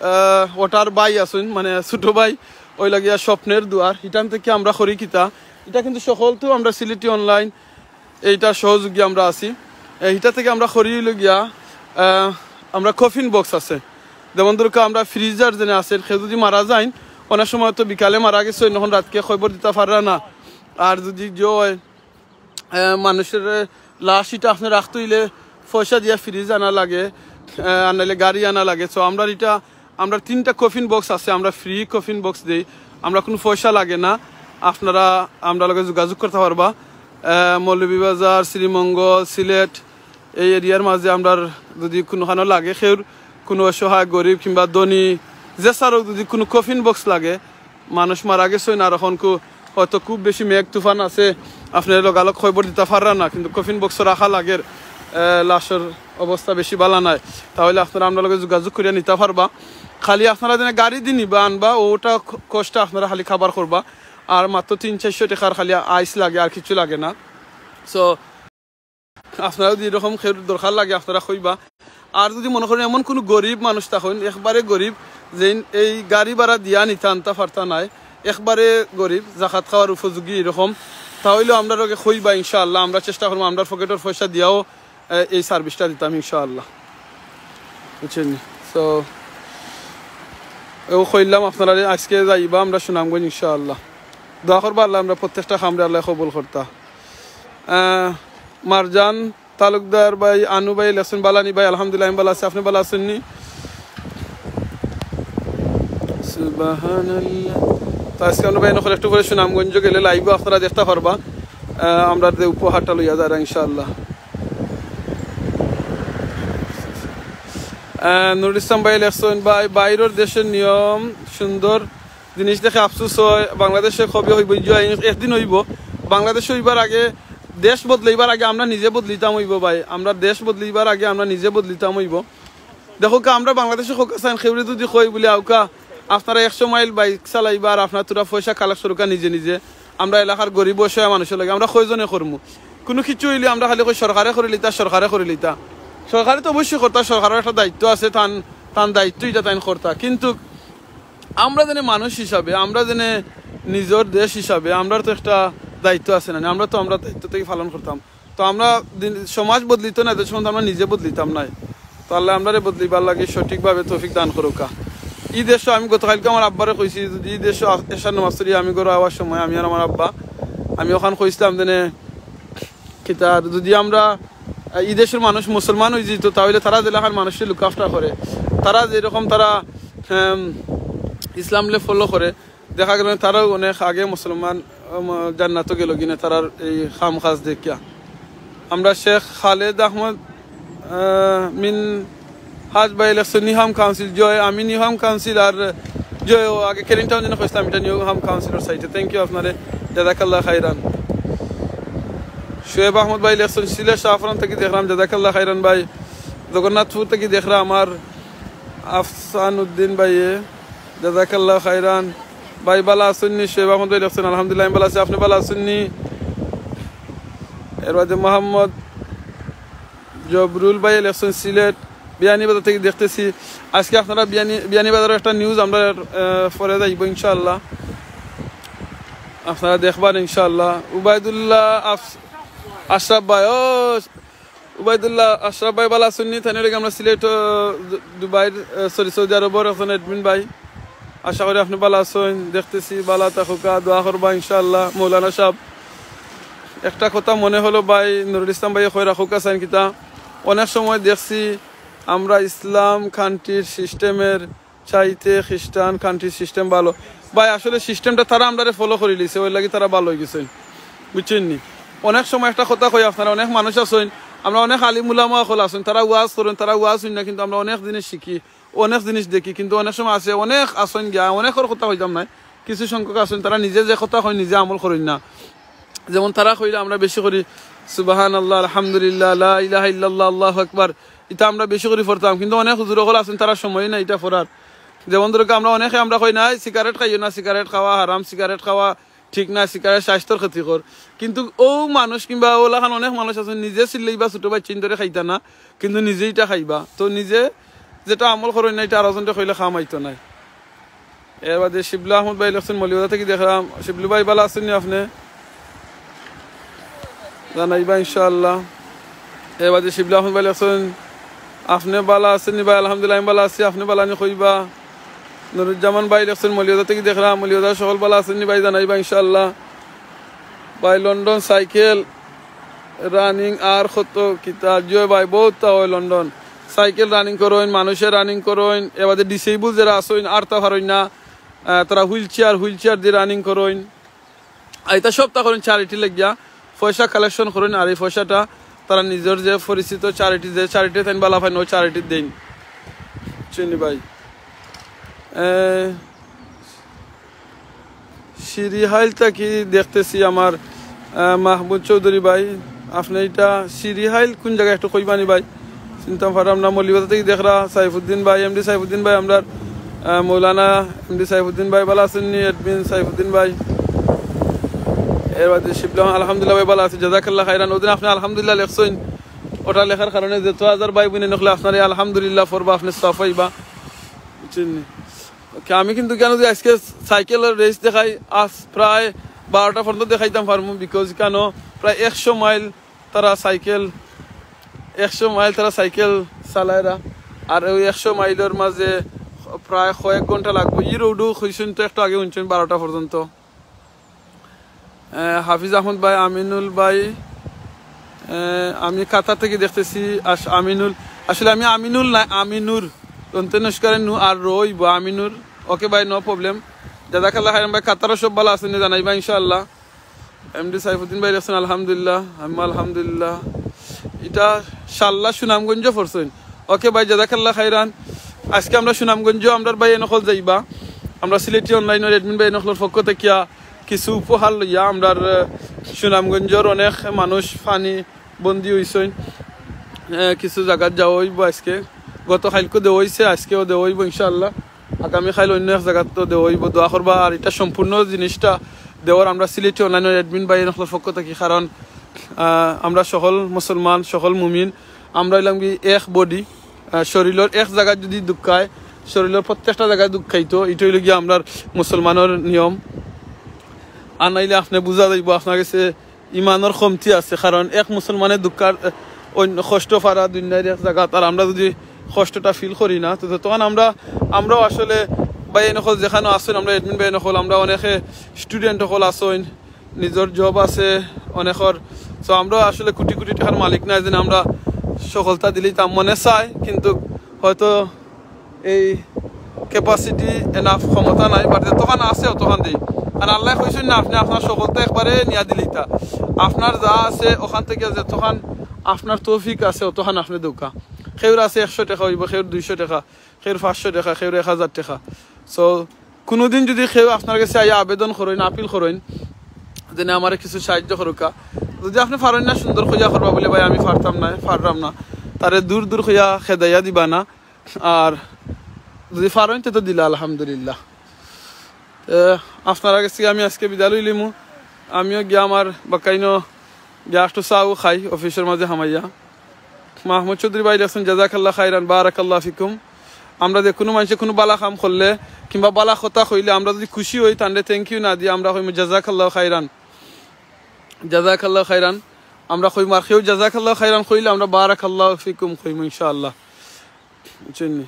আহ, ওটার ভাই আছইন, মানে ছোট ভাই, ওই লাগিয়া স্বপ্নের দুয়ার, ইটান থাকি আমরা করি কিতা, ইটা কিন্তু সকলতু আমরা সিলেটি অনলাইন এইটা সহযোগী আমরা আছি। এ, ইটা থাকি আমরা করি অইলো গিয়া, আহ, আমরা কফিন বক্স আছে, যেমন ধরুক্কা আমরা ফ্রিজার যেনে আছে, কেউ যদি মারা যাইন, অনেক সময় তো বিকালে মারা গেছইন, অখন রাইতকে খবর দিতা পাররা না। আর যদি যে হয়, আহ, মানুষর লাশ ইটা আপনে রাখতে অইলে পয়সা দিয়া ফ্রিজ আনা লাগে, আহ, আর নাইলে গাড়ি আনা লাগে। তো আমরা ইটা, আমরা তিনটা কফিন বক্স আছে, আমরা ফ্রি কফিন বক্স দেই, আমরা কুনু পয়সা লাগে না। আপনারা আমরার লগে যোগাযোগ করতা পারবা। আহ, মৌলভীবাজার, শ্রীমঙ্গল, সিলেট, এই এরিয়ার মাঝে আমরার যদি কুনুখানো লাগে, কেউর কুনু অসহায়, গরিব কিংবা ধনী, যে ছাড়াও যদি কুনু কফিন বক্স লাগে, মানুষ মারা গেছইন, আর অখন কু-, হয়তো খুব বেশি মেঘ তুফান আছে, আপনে লগালগ খবর দিতা পাররা না, কিন্তু কফিন বক্স রাখা লাগের, আহ, লাশর অবস্থা বেশি ভালা নায়, তাহলে আপনারা আমরার লগে যোগাযোগ করিয়া নিতা পারবা। খালি আপনারা যেনে গাড়ি দি নিবা আনবা, ওটা খ-, কষ্ট আপনারা খালি কাভার করবা। আর মাত্র তিন চাইরশো টেকার খালি আইস লাগে, আর কিচ্ছু লাগে না। সো আপনারা যদি এরকম কেউর দরকার লাগে, আপনারা কইবা। আর যুদি মনো করইন এমন কুনু গরিব মানুষ থাকইন, একবারে গরিব, যেইন এই গাড়ি ভাড়া দিয়া নিতা আনতা পারতা নায়, একবারে গরিব, জাকাত খাওয়ার উপযোগী এরকম, তা অইলেও আমরারে কইবা ইনশাআল্লাহ, আমরা চেষ্টা করমু আমরার পকেটর পয়সা দিয়াও, এ, এই সার্ভিসটা দিতাম ইনশাআল্লাহ। বুঝছইন নি? So, এও কইলাম আপনারারে, আইজকে যাইবা আমরা সুনামগঞ্জ ইনশাআল্লাহ। দোয়া করবা আল্লায় আমরার প্রত্যেকটা কামরে আল্লায় কবুল করতা। আহ, মারজান তালুকদার ভাই, আনু ভাই লেখছইন, "বালা নি ভাই?" "আলহামদুলিল্লাহ, আমি বালা আছি, আপনে বালা আছইন নি?" সুবহানাল্লাহ। তো আইজকে আমরা ভাই নকল একটু পরে সুনামগঞ্জ গেলে live-ও আপনারা দেখতা পারবা। আহ, আমরা যে উপহারটা লইয়া যারা ইনশাআল্লাহ। আহ, নুরুল ইসলাম ভাই লেখছইন, "ভাই, বাইরর দেশর নিয়ম সুন্দর জিনিস দেখে আফসোস অয়, বাংলাদেশে কবে অইবো? ইজুয়া একদিন অইবো। বাংলাদেশে অইবার আগে, দেশ বদলাইবার আগে আমরা নিজে বদলিতাম অইবো ভাই, আমরা দেশ বদলাইবার আগে আমরা নিজে বদলিতাম অইবো। দেখউক্কা, আমরা বাংলাদেশে কউক্কা চাইন, কেউরে যুদি কই বুলে, "আউক্কা, আপনারা একশো মাইল বাইক চালাইবা আর আপনারা থুড়া পয়সা কালেক্ট করউক্কা নিজে নিজে, আমরা এলাকার গরিব অসহায় মানুষর লাগি, আমরা কয়জনে করমু?" কুনু কিছু অইলে আমরা খালি কই, "সরকারে করিলিতা, সরকারে করিলিতা।" সরকারে তো অবশ্যই করতা, সরকারর একটা দায়িত্ব আছে, তান, তান দায়িত্ব ইটা তাইন করতা, কিন্তু আমরা যেনে মানুষ হিসাবে, আমরা যেনে নিজর দেশ হিসাবে, আমরার তো একটা দায়িত্ব আছে না নি? আমরা তো আমরার দায়িত্ব থাকি পালন করতাম। তো আমরা দিন, সমাজ বদলিতো নায়, যতক্ষণ আমরা নিজে বদলিতাম নায়। তো আল্লায় আমরারে বদলিবার লাগি সঠিকভাবে তৌফিক দান করউক্কা। ই দেশো আমি গতকালকে আমার আব্বারে কইছি, যুদি ই দেশো আ-, এশার নামাজ পড়ি আমি ঘরো আওয়ার সময়, আমি আর আমার আব্বা, আমি অখান কইছলাম যেনে, কিতা আর যুদি আমরা, আহ, ই দেশর মানুষ মুসলমান অইযিতো, তা অইলে তারা যেলাখান মানুষরে look after করে, তারা যেরকম তারা, আম, ইসলামরে follow করে, দেখা গেলো তারাও অনেক আগে মুসলমান, আম, জান্নাতো গেলো গিনে তারার এই কাম কাজ দেখিয়া। আমরা শেখ খালেদ আহমদ, আহ, মিন হাজ ভাই লেখছইন, নিউ হাম কাউন্সিল, জয়, আমি নিউ হাম কাউন্সিল আর জয়, ও আগে কেরিন টাউন যেন কইছলাম, ইটা নিউ হাম কাউন্সিলর সাইটে। Thank you আপনারে, জাযাকাল্লাহ খাইরান। শোয়েব আহমদ ভাই লেখছইন, সিলেট শাহপরান থাকি দেখরাম, জাযাকাল্লাহ খাইরান ভাই। জগন্নাথপুর থাকি দেখরা আমার আফসান উদ্দিন ভাইয়ে, জাযাকাল্লাহ খাইরান। ভাই বালা আছইন নি? শোয়েব আহমদ ভাই লেখছইন, আলহামদুলিল্লাহ আমি বালা আছি, আপনে বালা আছইন নি? এর বাদে মোহাম্মদ জবরুল ভাই লেখছইন সিলেট, বিয়ানীবাজার থাকি দেখতেছি। আজকে আপনারা বিয়ানী, বিয়ানীবাজারর একটা নিউজ আমরা, আহ, পরে যাইবো ইনশাআল্লাহ, আপনারা দেখবা ইনশাআল্লাহ। উবাইদুল্লাহ আফ-, আশরাফ ভাই, ও উবাইদুল্লাহ আশরাফ ভাই বালা আছইন নি? তাইন অইলা গি আমরা সিলেট, আহ, দু-, দুবাইর, আহ, sorry, সৌদি আরবর একজন admin ভাই। আশা করি আপনে বালা আছইন, দেখতেছি বালা থাকউক্কা, দোয়া করবা ইনশাআল্লাহ। মৌলানা সাব, একটা কথা মনে হলো ভাই, নুরুল ইসলাম ভাইয়ে কই রাখউক্কা চাইন কিতা, অনেক সময় দেখছি আমরা ইসলাম কান্ট্রির সিস্টেমের চাইতে খ্রিস্টান কান্ট্রির সিস্টেম ভালো। ভাই, আসলে সিস্টেমটা তারা আমরারে ফলো করি লিছে, অউ লাগি তারা ভালো অইগেছে, বুঝছইন নি? অনেক সময় একটা কথা কই আপনারা, অনেক মানুষ আছইন, আমরা অনেক আলিম উলামা অকল আছইন, তারা ওয়াজ করইন, তারা ওয়াজ হুনি না, কিন্তু আমরা অনেক জিনিস শিখি, অনেক জিনিস দেখি, কিন্তু অনেক সময় আছে, অনেক আছইন গিয়া, অনেকর কথা কইতাম নায়, কিছু সংখ্যক আছইন, তারা নিজে যে কথা কইন, নিজে আমল করইন না। যেমন তারা কইরা আমরা বেশি করি সুবহানাল্লাহ, আলহামদুলিল্লাহ, লা ইলাহা ইল্লাল্লাহ, আল্লাহু আকবার, ইতা আমরা বেশি করি পড়তাম, কিন্তু অনেক হুজুর অকল আছইন, তারা সময় নাই ইতা পড়ার। যেমন ধরউক্কা, আমরা অনেকে আমরা কই না, "এই সিগারেট খাইও না, সিগারেট খাওয়া হারাম, সিগারেট খাওয়া ঠিক না, সিগারেট স্বাস্থ্যর ক্ষতিকর।" কিন্তু অউ মানুষ কিংবা অউলাখান অনেক মানুষ আছইন, নিজে চিল্লাইবা ছোট বাচ্চাইন্তরে খাইতা না, কিন্তু নিজে ইটা খাইবা। তো নিজে যেটা আমল করইন না, ইটা আরোজনরে কইলে কাম আইতো নায়। এর বাদে শিবলু আহমদ ভাই লেখছইন, মৌলভীবাজার থাকি দেখরাম। শিবলু ভাই, বালা আছইন নি আপনে? জানাইবা ইনশাআল্লাহ। এর বাদে শিবলু আহমদ ভাই লেখছইন, "আপনে বালা আছইন নি ভাই?" "আলহামদুলিল্লাহ, আমি বালা আছি, আপনে বালা নি কইবা।" নুরুজ্জামান ভাই লেখছইন, "মৌলভীবাজার থাকি দেখরাম।" মৌলভীবাজার সকল বালা আছইন নি ভাই? জানাইবা ইনশাআল্লাহ। ভাই, লন্ডন সাইকেল রানিং আর কত কিতা? জি অয় ভাই, বউততা অয় লন্ডন। সাইকেল রানিং করইন, মানুষে রানিং করইন, এর বাদে ডিসেবল যেরা আছইন, আটতা পারইন না, আহ, তারা হুইল চেয়ার, হুইল চেয়ার দি রানিং করইন। আর ইতা সবতা করইন চ্যারিটি লাগিয়া, পয়সা কালেকশন করইন, আর ই পয়সাটা তারা নিজর যে পরিচিত চ্যারিটি, যে চ্যারিটি তাইন বালা পাইন, অউ চ্যারিটিত দেইন। চিনি ভাই। এ, সিরিহাইল থাকি দেখতেছি আমার, আহ, মাহমুদ চৌধুরী ভাই, আপনে ইটা সিরিহাইল কুন জাগা একটু কইবা নি ভাই? চিনতাম পারলাম না। মৌলভীবাজার থাকি দেখরা সাইফুদ্দিন ভাই, এমডি সাইফুদ্দিন ভাই, আমরার, আহ, মৌলানা এমডি সাইফুদ্দিন ভাই, বালা আছইন নি? অ্যাডমিন সাইফুদ্দিন ভাই। এর বাদে শিবলু, আলহামদুলিল্লাহ ভাই, বালা আছি, জাযাকাল্লাহ খাইরান। অউ দিন আপনে আলহামদুলিল্লাহ লেখছইন, ওটা লেখার কারণে যত হাজার ভাই বইন অকলে আপনারে আলহামদুলিল্লাহ পড়বা, আপনে সওয়াব পাইবা, বুঝছইন নি? ওকে, আমি কিন্তু কেন যে আজকে সাইকেলর রেস দেখাই, আজ প্রায় বারোটা পর্যন্ত দেখাইতাম পারমু, বিকজ কেন প্রায় একশো মাইল তারা সাইকেল, একশো মাইল তারা সাইকেল চালায়রা। আর ওই একশো মাইলর মাঝে প্রায় কয়েক ঘন্টা লাগবো। ই রোডও কইছইন তো একটু আগে হুনছইন বারোটা পর্যন্ত। আহ, হাফিজ আহমদ ভাই, আমিনুল ভাই, আহ, আমি কাতার থেকে দেখতেছি। আস-, আমিনুল, আসলে আমি আমিনুল না, আমিনুর। অন্তে নস্কারে নু আর রইব, আমিনুর। ওকে ভাই, নো প্রবলেম। জাজাকাল্লাহ খাইরান ভাই, কাতারও সব ভালা আছইন নি জানাইবা ইনশাআল্লাহ। এমডি সাইফুদ্দিন ভাই আছইন, আলহামদুলিল্লাহ, আমি আলহামদুলিল্লাহ। এটা শাল্লা সুনামগঞ্জ পড়ছইন। ওকে ভাই, জাজাকাল্লাহ খাইরান। আজকে আমরা সুনামগঞ্জ, আমরার ভাই অকল যাইবা, আমরা সিলেটি অনলাইনর অ্যাডমিন ভাই অকলর পক্ষ থাকিয়া কিছু উপহার লইয়া আমরার, আহ, সুনামগঞ্জর অনেক মানুষ পানি বন্দি হইছইন, আহ, কিছু জাগাত যাওয়া হইব আজকে। গত কাইলকও দেওয়া হইছে, আজকেও দেওয়া হইব ইনশাআল্লাহ। আগামী কাইল অন্য এক জাগাত তো দেওয়া হইব, দোয়া করবা। আর এটা সম্পূর্ণ জিনিসটা দেওয়ার আমরা সিলেটি অনলাইনর অ্যাডমিন ভাই অকলর পক্ষ থাকি, কারণ, আহ, আমরা সকল মুসলমান, সকল মুমিন, আমরা হইলাম কি এক বডি। আহ, শরীরর এক জাগাত যদি দুঃখ হয়, শরীরর প্রত্যেকটা জাগায় দুঃখ খাইতো, এটা হইল গিয়া আমরার মুসলমানর নিয়ম। আর নাইলে আপনে বুঝা যাইব আপনার গেছে ইমানর কমতি আছে, কারণ এক মুসলমানে দুঃখার, আহ, অন্য কষ্ট পারা দুনিয়ার এক জাগাত, আর আমরা যদি কষ্টটা ফিল করি না, তো তখন আমরা, আমরাও আসলে ভাই অকল যেখানে আছইন, আমরা অ্যাডমিন ভাই অকল, আমরা অনেকে স্টুডেন্ট অকল আছইন, নিজর জব আছে অনেকর। So আমরা আসলে কোটি কোটি টাকার মালিক না, এই জন্য আমরা সকলতা দিলেই তা মনে চায়, কিন্তু হয়তো এই ক্যাপাসিটি এনাফ ক্ষমতা নাই, বাট যতখান আছে অতখান দেই। আর আল্লাহ কইছইন না, আপনে আপনার সকলতা একবারে নিয়া দিলেইতা, আপনার যা আছে ওখান থেকে যতখান আপনার তৌফিক আছে অতখান আপনে দেউক্কা। কেউর আছে একশো টাকা হইব, কেউর দুইশো টাকা, কেউর পাঁচশো টাকা, কেউর এক হাজার টাকা। So কোনোদিন যদি কেউ আপনার গেছে আইয়া আবেদন করইন, আপিল করইন, যেন আমারে কিছু সাহায্য করুক্কা, যদি আপনে পারইন না সুন্দর কইয়া করবা বলে, "ভাই, আমি পারতাম না, পাররাম না," তারে দূর দূর কইয়া খেদাইয়া দিবা না। আর যদি পারইন, তে তো দিলা, আলহামদুলিল্লাহ। এ, আপনারা গেছে আমি আজকে বিদায় লইলিমু। আমিও গিয়া আমার বাক্কাইনো গিয়া একটু চাও খাই অফিসর মাঝে হামাইয়া। মাহমুদ চৌধুরী ভাই লেখছেন, "জাজাকাল্লাহ খাইরান, বারাকাল্লাহ ফিকুম।" আমরা যে কোনো মানুষে কোনো বালা কাম করলে কিংবা বালা কথা কইলে আমরা যদি খুশি হই, তানরে থ্যাংক ইউ না দিয়ে আমরা কইমু, "জাজাকাল্লাহ খাইরান, জাজাকাল্লাহ খাইরান।" আমরা কইমু, আর কেউ জাজাকাল্লাহ খাইরান কইলে আমরা বারাকাল্লাহ ফিকুম কইমু ইনশাআল্লাহ। বুঝছইন নি?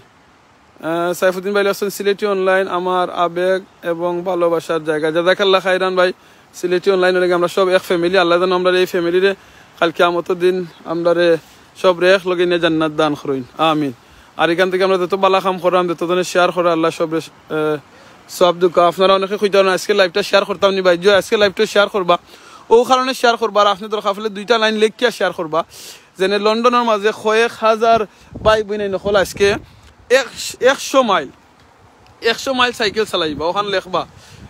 আহ, সাইফুদ্দিন ভাই লেখছেন, "সিলেটি অনলাইন আমার আবেগ এবং ভালোবাসার জায়গা।" জাজাকাল্লাহ খাইরান ভাই, সিলেটি অনলাইন অইলে আমরা সব এক ফ্যামিলি। আল্লাহ যেন আমরা এই ফ্যামিলিরে কালকে কিয়ামতর দিন আমরারে সবরে এক লগে নিয়া জান্নাত দান করইন, আমিন। আর এখান থেকে আমরা যত বালা কাম করলাম, যত জনে শেয়ার করা, আল্লাহ সবরে, আহ, সওয়াব দেউক্কা। আপনারা অনেকে কইতা পারইন, "আজকে লাইভটা শেয়ার করতাম নি ভাই?" জি, আজকে লাইভটা শেয়ার করবা, ও কারণে শেয়ার করবা। আর আপনে দরকার পড়লে দুইটা লাইন লেখিয়া শেয়ার করবা, যেন লন্ডনর মাঝে কয়েক হাজার ভাই বইন অকল আজকে এক-, একশো মাইল, একশো মাইল সাইকেল চালাইবা, ওখান লেখবা,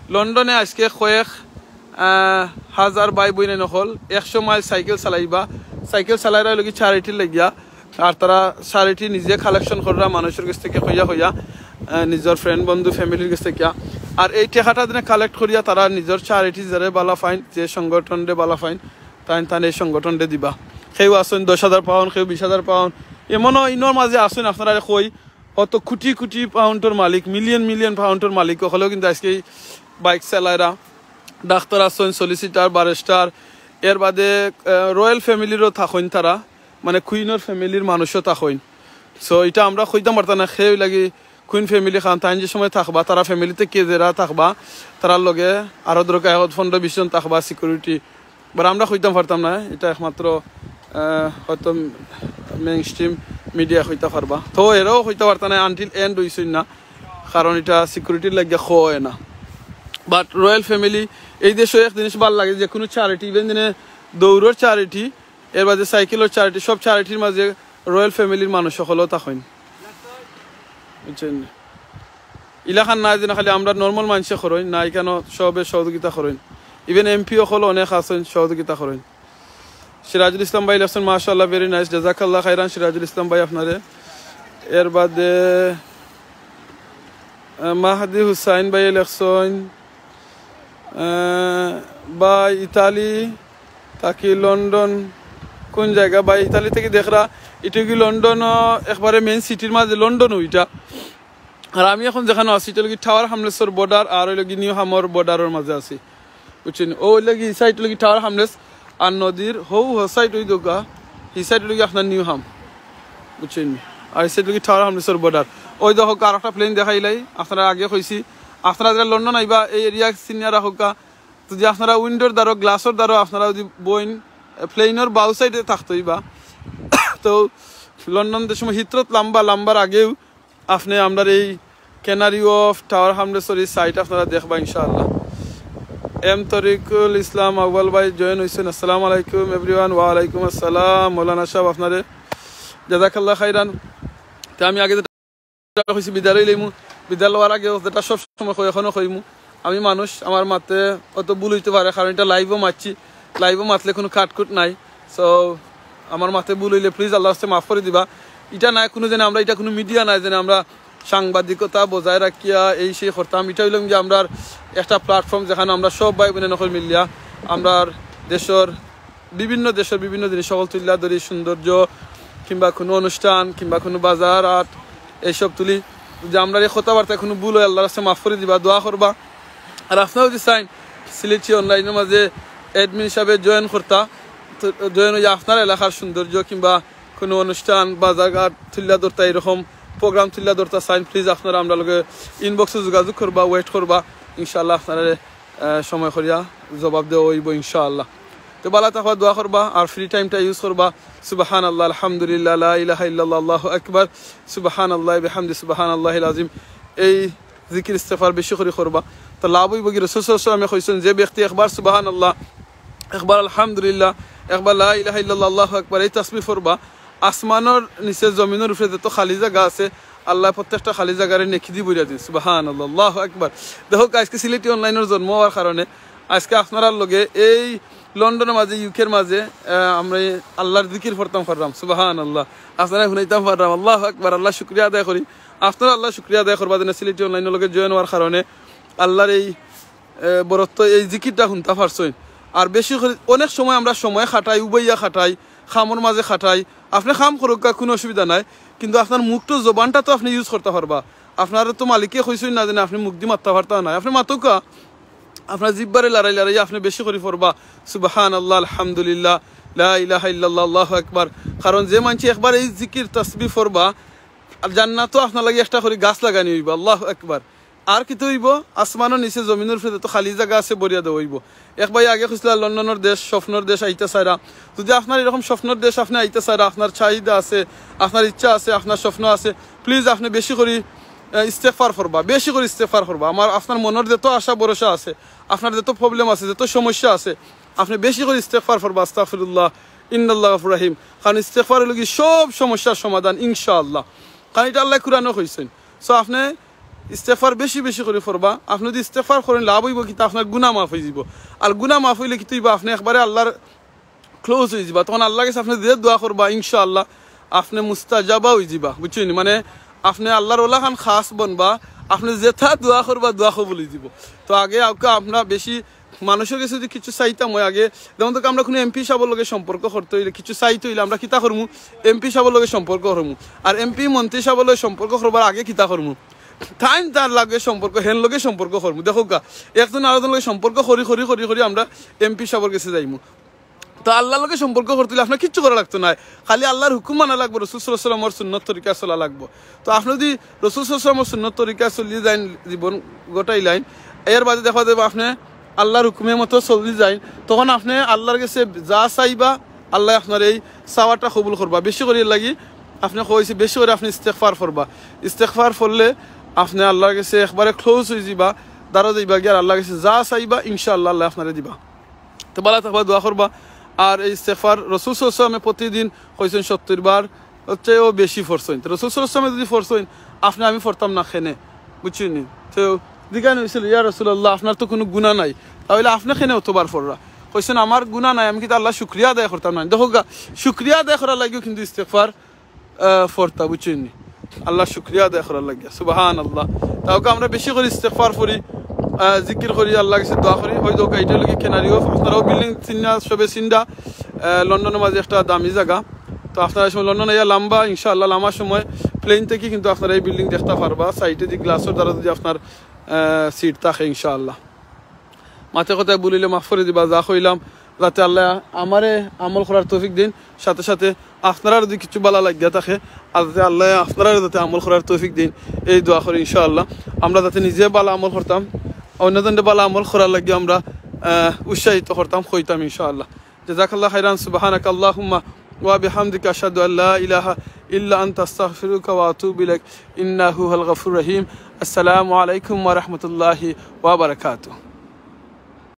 "লন্ডনে আজকে কয়েক, আহ, হাজার ভাই বইন অকল একশো মাইল সাইকেল চালাইবা।" সাইকেল চালাইরা অইলো কি চ্যারিটির লাগিয়া, আর তারা চ্যারিটি নিজে কালেকশন কররা মানুষর গেছ থেকে কইয়া কইয়া, আহ, নিজর ফ্রেন্ড বন্ধু ফ্যামিলির গেছ থেকে। আর এই টেকাটা দিনে কালেক্ট করিয়া তারা নিজর চ্যারিটি যারে বালা পাইন, যে সংগঠনরে বালা পাইন, তাইন তান এই সংগঠনরে দিবা। কেউ আছইন দশ হাজার পাউন্ড, কেউ বিশ হাজার পাউন্ড, এমনও ইনোর মাঝে আছইন আপনারারে কই, অত কোটি কোটি পাউন্ডর মালিক, মিলিয়ন মিলিয়ন পাউন্ডর মালিক অকলেও কিন্তু আজকে এই বাইক চালাইরা, ডাক্তার আছইন, সলিসিটার, ব্যারিস্টার, এর বাদে, আহ, রয়্যাল ফ্যামিলিরও থাকইন তারা, মানে কুইনর ফ্যামিলির মানুষও থাকইন। So এটা আমরা কইতাম পারতাম না, কেউ লাগি কুইন ফ্যামিলি খান, তাইন যে সময় থাকবা, তারা ফ্যামিলিতে কে যেরা থাকবা, তারার লগে আরো দরকার এখন পনেরো বিশ জন থাকবা সিকিউরিটি। But আমরা কইতাম পারতাম না, এটা একমাত্র, আহ, হয়তো মেইনস্ট্রিম মিডিয়া কইতা পারবা। তো এরাও কইতা পারতা না until end হইছইন না, কারণ এটা সিকিউরিটির লাগিয়া কয় না। But রয়্যাল ফ্যামিলি, এই দেশও এক জিনিস ভালা লাগে, যে কোনো চ্যারিটি, ইভেন দিনে দৌড়র চ্যারিটি, এর বাদে সাইকেলর চ্যারিটি, সব চ্যারিটির মাঝে রয়্যাল ফ্যামিলির মানুষ অকলও থাকইন, বুঝছইন নি? ইলাখান নাই যে না খালি আমরা নরমাল মানষে করইন, না, এখানো সবে সহযোগিতা করইন, ইভেন এমপি অকল অনেক আছইন সহযোগিতা করইন। সিরাজুল ইসলাম ভাই লেখছইন, "মাশাআল্লাহ, very nice, জাজাকাল্লাহ খাইরান সিরাজুল ইসলাম ভাই আপনারে।" এর বাদে, আহ, মাহাদি হুসাইন ভাই লেখছইন, আহ, ভাই ইতালি থাকি লন্ডন কোন জাগা বা ইতালি থাকি দেখরা, ইটা কি লন্ডন, আহ, একবারে মেইন সিটির মাঝে লন্ডন ওইটা। আর আমি এখন যেখানো আছি, ইটা লাগি টাওয়ার হামলেসর বর্ডার, আর অইলো কি নিউ হামর বর্ডারর মাঝে আছি, বুঝছইন? ও অইলো কি, ই সাইড লাগি টাওয়ার হামলেস, আর নদীর হউ হ সাইড ওই দোকা, ই সাইড লাগি আপনার নিউ হাম, বুঝছইন? আর ই সাইড লাগি টাওয়ার হামলেসর বর্ডার। ওই দেখউক্কা, আর একটা প্লেন দেখাইলাই, আপনারা আগে কইছি, আপনারা যারা লন্ডন আইবা, এই এরিয়া চিনিয়া রাখউক্কা। যদি আপনারা উইন্ডোর দ্বারো, গ্লাসর দ্বারো আপনারা যদি বইন, প্লেনর বাউ সাইডে থাকতো অইবা। তো লন্ডন যে সময় হিথ্রোত লাম্বা, লাম্বার আগেউ আপনে আমরার এই ক্যানারি ওয়ার্ফ, টাওয়ার হামলেসর ই সাইড আপনারা দেখবা ইনশাআল্লাহ। এম তরিকুল ইসলাম আউয়াল ভাই জয়েন হইছেন। আসসালামু আলাইকুম এভরিওয়ান। ওয়ালাইকুম আসসালাম মৌলানা সাহেব, আপনারে জাযাকাল্লাহ খাইরান। তে আমি আগে যেটা কইছি, বিদায় লইলাইমু, বিদায় লওয়ার আগেও যেটা সব সময় কই, এখনো কইমু, আমি মানুষ, আমার মাতে অত ভুল হইতে পারে, কারণ এটা লাইভও মাতছি, লাইভও মাতলে কোনো কাটকুট নাই। সো আমার মাতে ভুল হইলে প্লিজ আল্লাহর রাস্তায় মাফ করে দিবা। এটা নাই কোনো, যেন আমরা, এটা কোনো মিডিয়া নাই যেন আমরা সাংবাদিকতা বজায় রাখিয়া এই সেই করতাম। এটা হইলাম যে আমরার একটা প্ল্যাটফর্ম, যেখানে আমরা সব ভাই বোনে নকল মিলিয়া আমরার দেশর বিভিন্ন দেশর বিভিন্ন জিনিস সকল তুলিয়া ধরি, সৌন্দর্য কিংবা কোনো অনুষ্ঠান কিংবা কোনো বাজার হাট এইসব তুলি। যদি আমরার এই কথাবার্তায় কোনো ভুল হয়, আল্লাহর রাস্তায় মাফ করে দিবা, দোয়া করবা। আর আপনারা যদি চাইন সিলেটি অনলাইনর মাঝে অ্যাডমিন হিসাবে জয়েন করতা, তো জয়েন হইয়া আপনার এলাকার সৌন্দর্য কিংবা কোনো অনুষ্ঠান, বাজারঘাট তুলিয়া ধরতা, এরকম প্রোগ্রাম তুলিয়া ধরতা চাইন, প্লিজ আপনারা আমরার লগে ইনবক্সে যোগাযোগ করবা, ওয়েট করবা, ইনশাআল্লাহ আপনারা, আহ, সময় করিয়া জবাব দেওয়া হইব ইনশাআল্লাহ। তো ভালা থাকবা, দোয়া করবা, আর ফ্রি টাইমটা ইউজ করবা। সুবহানাল্লাহ, আলহামদুলিল্লাহ, লা ইলাহা ইল্লাল্লাহ, আল্লাহু আকবার, সুবহানাল্লাহ বিহামদি, সুবহানাল্লাহিল আজিম। এই জিকির ইস্তেগফার বেশি করি করবা। তো লাভ হইব কি, রাসূল সাল্লাল্লাহু আলাইহি ওয়াসাল্লামে কইছেন, যে ব্যক্তি একবার সুবহানাল্লাহ, একবার আলহামদুলিল্লাহ, একবার লা ইলাহা ইল্লাল্লাহ, আল্লাহু আকবার, এই তাসবিহ পড়বা, আসমানর নিচে জমিনর উপরে যত খালি জায়গা আছে, আল্লাহ প্রত্যেকটা খালি জায়গারে নেকি দি ভরিয়া দিন। সুবহানাল্লাহ, আল্লাহু আকবার। দেখউক্কা, আজকে সিলেটি অনলাইনর জন্ম হওয়ার কারণে আজকে আপনারার লগে এই লন্ডনর মাঝে, ইউকের মাঝে, আহ, আমরা এই আল্লাহর জিকির পড়তাম পারলাম। সুবহানাল্লাহ। আপনারারে হুনাইতাম পারলাম। আল্লাহু আকবার। আল্লাহর শুকরিয়া আদায় করি। আপনারা আল্লাহর শুকরিয়া আদায় করবা যেন সিলেটি অনলাইনর লগে জয়েন হওয়ার কারণে আল্লাহর এই, আহ, বরত্ব, এই জিকিরটা হুনতা পারছইন। আর বেশি করি অনেক সময় আমরা সময় কাটাই, উবাইয়া কাটাই, কামর মাঝে কাটাই। আপনে কাম করউক্কা, কোনো অসুবিধা নাই, কিন্তু আপনার মুখ তো, জবানটা তো আপনে ইউজ করতা পারবা। আপনারে তো মালিকে কইছইন না যেন আপনে মুখ দি মাততা পারতা নায়। আপনে মাতউক্কা, আপনার জিব্বারে লড়াই লড়াই আপনে বেশি করি পড়বা, সুবহানাল্লাহ, আলহামদুলিল্লাহ, লা ইলাহা ইল্লাল্লাহ, আল্লাহু আকবার। কারণ যে মানষে একবার এই জিকির তাসবিহ পড়বা, আর জান্নাতো আপনার লাগি একটা করি গাছ লাগানি হইব। আল্লাহু আকবার। আর কিতা হইব? আসমানর নিচে, জমিনর উপরে যত খালি জায়গা আছে, ভরিয়া দেওয়া হইব। এক ভাই আগে কইছিলা, লন্ডনর দেশ, স্বপ্নর দেশ আইতা চাইরা। যদি আপনার এরকম স্বপ্নর দেশ আপনে আইতা চাইরা, আপনার চাহিদা আছে, আপনার ইচ্ছা আছে, আপনার স্বপ্ন আছে, প্লিজ আপনে বেশি করি, আহ, ইস্তেগফার করবা, বেশি করি ইস্তেগফার করবা। আমার, আপনার মনর যত আশা ভরসা আছে, আপনার যত প্রবলেম আছে, যত সমস্যা আছে, আপনে বেশি করি ইস্তেগফার করবা। আস্তাগফিরুল্লাহ, ইন্নাল্লাহ গাফুর রাহিম। কারণ ইস্তেগফার অইলো কি সব সমস্যার সমাধান ইনশাআল্লাহ। কারণ ইটা আল্লায় কুরআনো কইছইন। So আপনে ইস্তেগফার বেশি বেশি করি করবা। আপনে যদি ইস্তেগফার করইন, লাভ অইবো কিতা? আপনার গুনা মাফ অইযিবো। আর গুনা মাফ অইলে কিতা অইবো? আপনে একবারে আল্লার ক্লোজ অইযিবা। তখন আল্লার গেছে আপনে যে দোয়া করবা, ইনশাআল্লাহ আপনে মুস্তাজাবা অইযিবা, বুঝছইন নি? মানে আপনে আল্লার অলাখান খাস বনবা, আপনে যেতা দোয়া করবা, দোয়া কবুল অইযিবো। তো আগে আউক্কা আমরা বেশি মানষর গেছে যদি কিছু চাইতাম অয় আগে, যেমন ধরো আমরা কুনু এমপি সাবর লগে সম্পর্ক করতে অইলে, কিছু চাইতে অইলে আমরা কিতা করমু? এমপি সাবর লগে সম্পর্ক করমু। আর এমপি মন্ত্রী সাবর লগে সম্পর্ক করবার আগে কিতা করমু? তাইন যার লগে সম্পর্ক, হেন লগে সম্পর্ক করমু। দেখউক্কা, একজন আরোজন লগে সম্পর্ক করি, করি, করি, করি আমরা এমপি সাবর গেছে যাইমু। তো আল্লার লগে সম্পর্ক করতে অইলে আপনার কিচ্ছু করা লাগতো নায়, খালি আল্লার হুকুম মানা লাগবো, রাসূল সাল্লাল্লাহু আলাইহি ওয়াসাল্লামর সুন্নত তরিকা চলা লাগবো। তো আপনে যদি রাসূল সাল্লাল্লাহু আলাইহি ওয়াসাল্লামর সুন্নত তরিকা চলি যাইন, জীবন গটাইলাইন, এর বাদে দেখা যাইবো আপনে আল্লার হুকুমর মতো চলি যাইন, তখন আপনে আল্লার গেছে যা চাইবা, আল্লায় আপনার এই চাওয়াটা কবুল করবা। বেশি করি এর লাগি আপনে কইছি, বেশি করি আপনে ইস্তেগফার করবা। ইস্তেগফার পড়লে আপনে আল্লার গেছে একবারে ক্লোজ অইযিবা, দাঁড়া যাইবা গিয়া আর আল্লার গেছে যা চাইবা, ইনশাআল্লাহ আল্লায় আপনারে দিবা। তো ভালা থাকবা, দোয়া করবা। আর এই ইস্তেগফার রাসূল সাল্লাল্লাহু আলাইহি ওয়াসাল্লামে প্রতিদিন কইছইন সত্তর বার, অর চেয়েও বেশি পড়ছইন। তো রাসূল সাল্লাল্লাহু আলাইহি ওয়াসাল্লামে যদি পড়ছইন, আপনে আমি পড়তাম না কেনে, বুঝছইন নি? তো জিগাইন অইছিল, "ইয়া রাসূলুল্লাহ, আপনার তো কুনু গুনা নাই, তাইলে আপনে কেনে অতবার পড়রা?" কইছইন, "আমার গুনা নাই, আমি কিতা আল্লার শুকরিয়া আদায় করতাম না?" দেখউক্কা, শুকরিয়া আদায় করার লাগিও কিন্তু ইস্তেগফার আহ, পড়তা, বুঝছইন নি? আল্লার শুকরিয়া আদায় করার লাগিয়া। সুবহানাল্লাহ। তাউক্কা আমরা বেশি করি ইস্তেগফার পড়ি, আহ, জিকির করি, আল্লার গেছে দোয়া করি। ওই দেখউক্কা, ইটা অইলো কি ক্যানারি ওয়ার্ফ, আপনারাও বিল্ডিং চিনরা, সবে চিনরা। আহ, লন্ডনের মাঝে একটা দামি জাগা। তো আপনারা এই সময় লন্ডন আইয়া লামবা, ইনশাআল্লাহ লামার সময় প্লেন থাকি কিন্তু আপনারা এই বিল্ডিং দেখতা পারবা। সাইডে যে গ্লাসর দ্বারা যদি আপনার সিট থাকে ইনশাআল্লাহ। মাতে কথায় ভুল অইলে মাফ করি দিবা, যা কইলাম যাতে আল্লায় আমারে আমল করার তৌফিক দেইন, সাথে সাথে আপনারার যদি কিছু ভালা লাগিয়া থাকে আর যাতে আল্লায় আপনারারে যাতে আমল করার তৌফিক দেইন, এই দোয়া করি ইনশাআল্লাহ। আমরা যাতে নিজে ভালা আমল করতাম, অন্যজনরে ভালা আমল করার লাগি আমরা আহ, উৎসাহিত করতাম, কইতাম ইনশাআল্লাহ। جزاك الله خيرا، سبحانك اللهم وبحمدك، أشهد أن لا إله إلا أنت، أستغفرك وأتوب إليك، إنه هو الغفور الرحيم. السلام عليكم ورحمة الله وبركاته.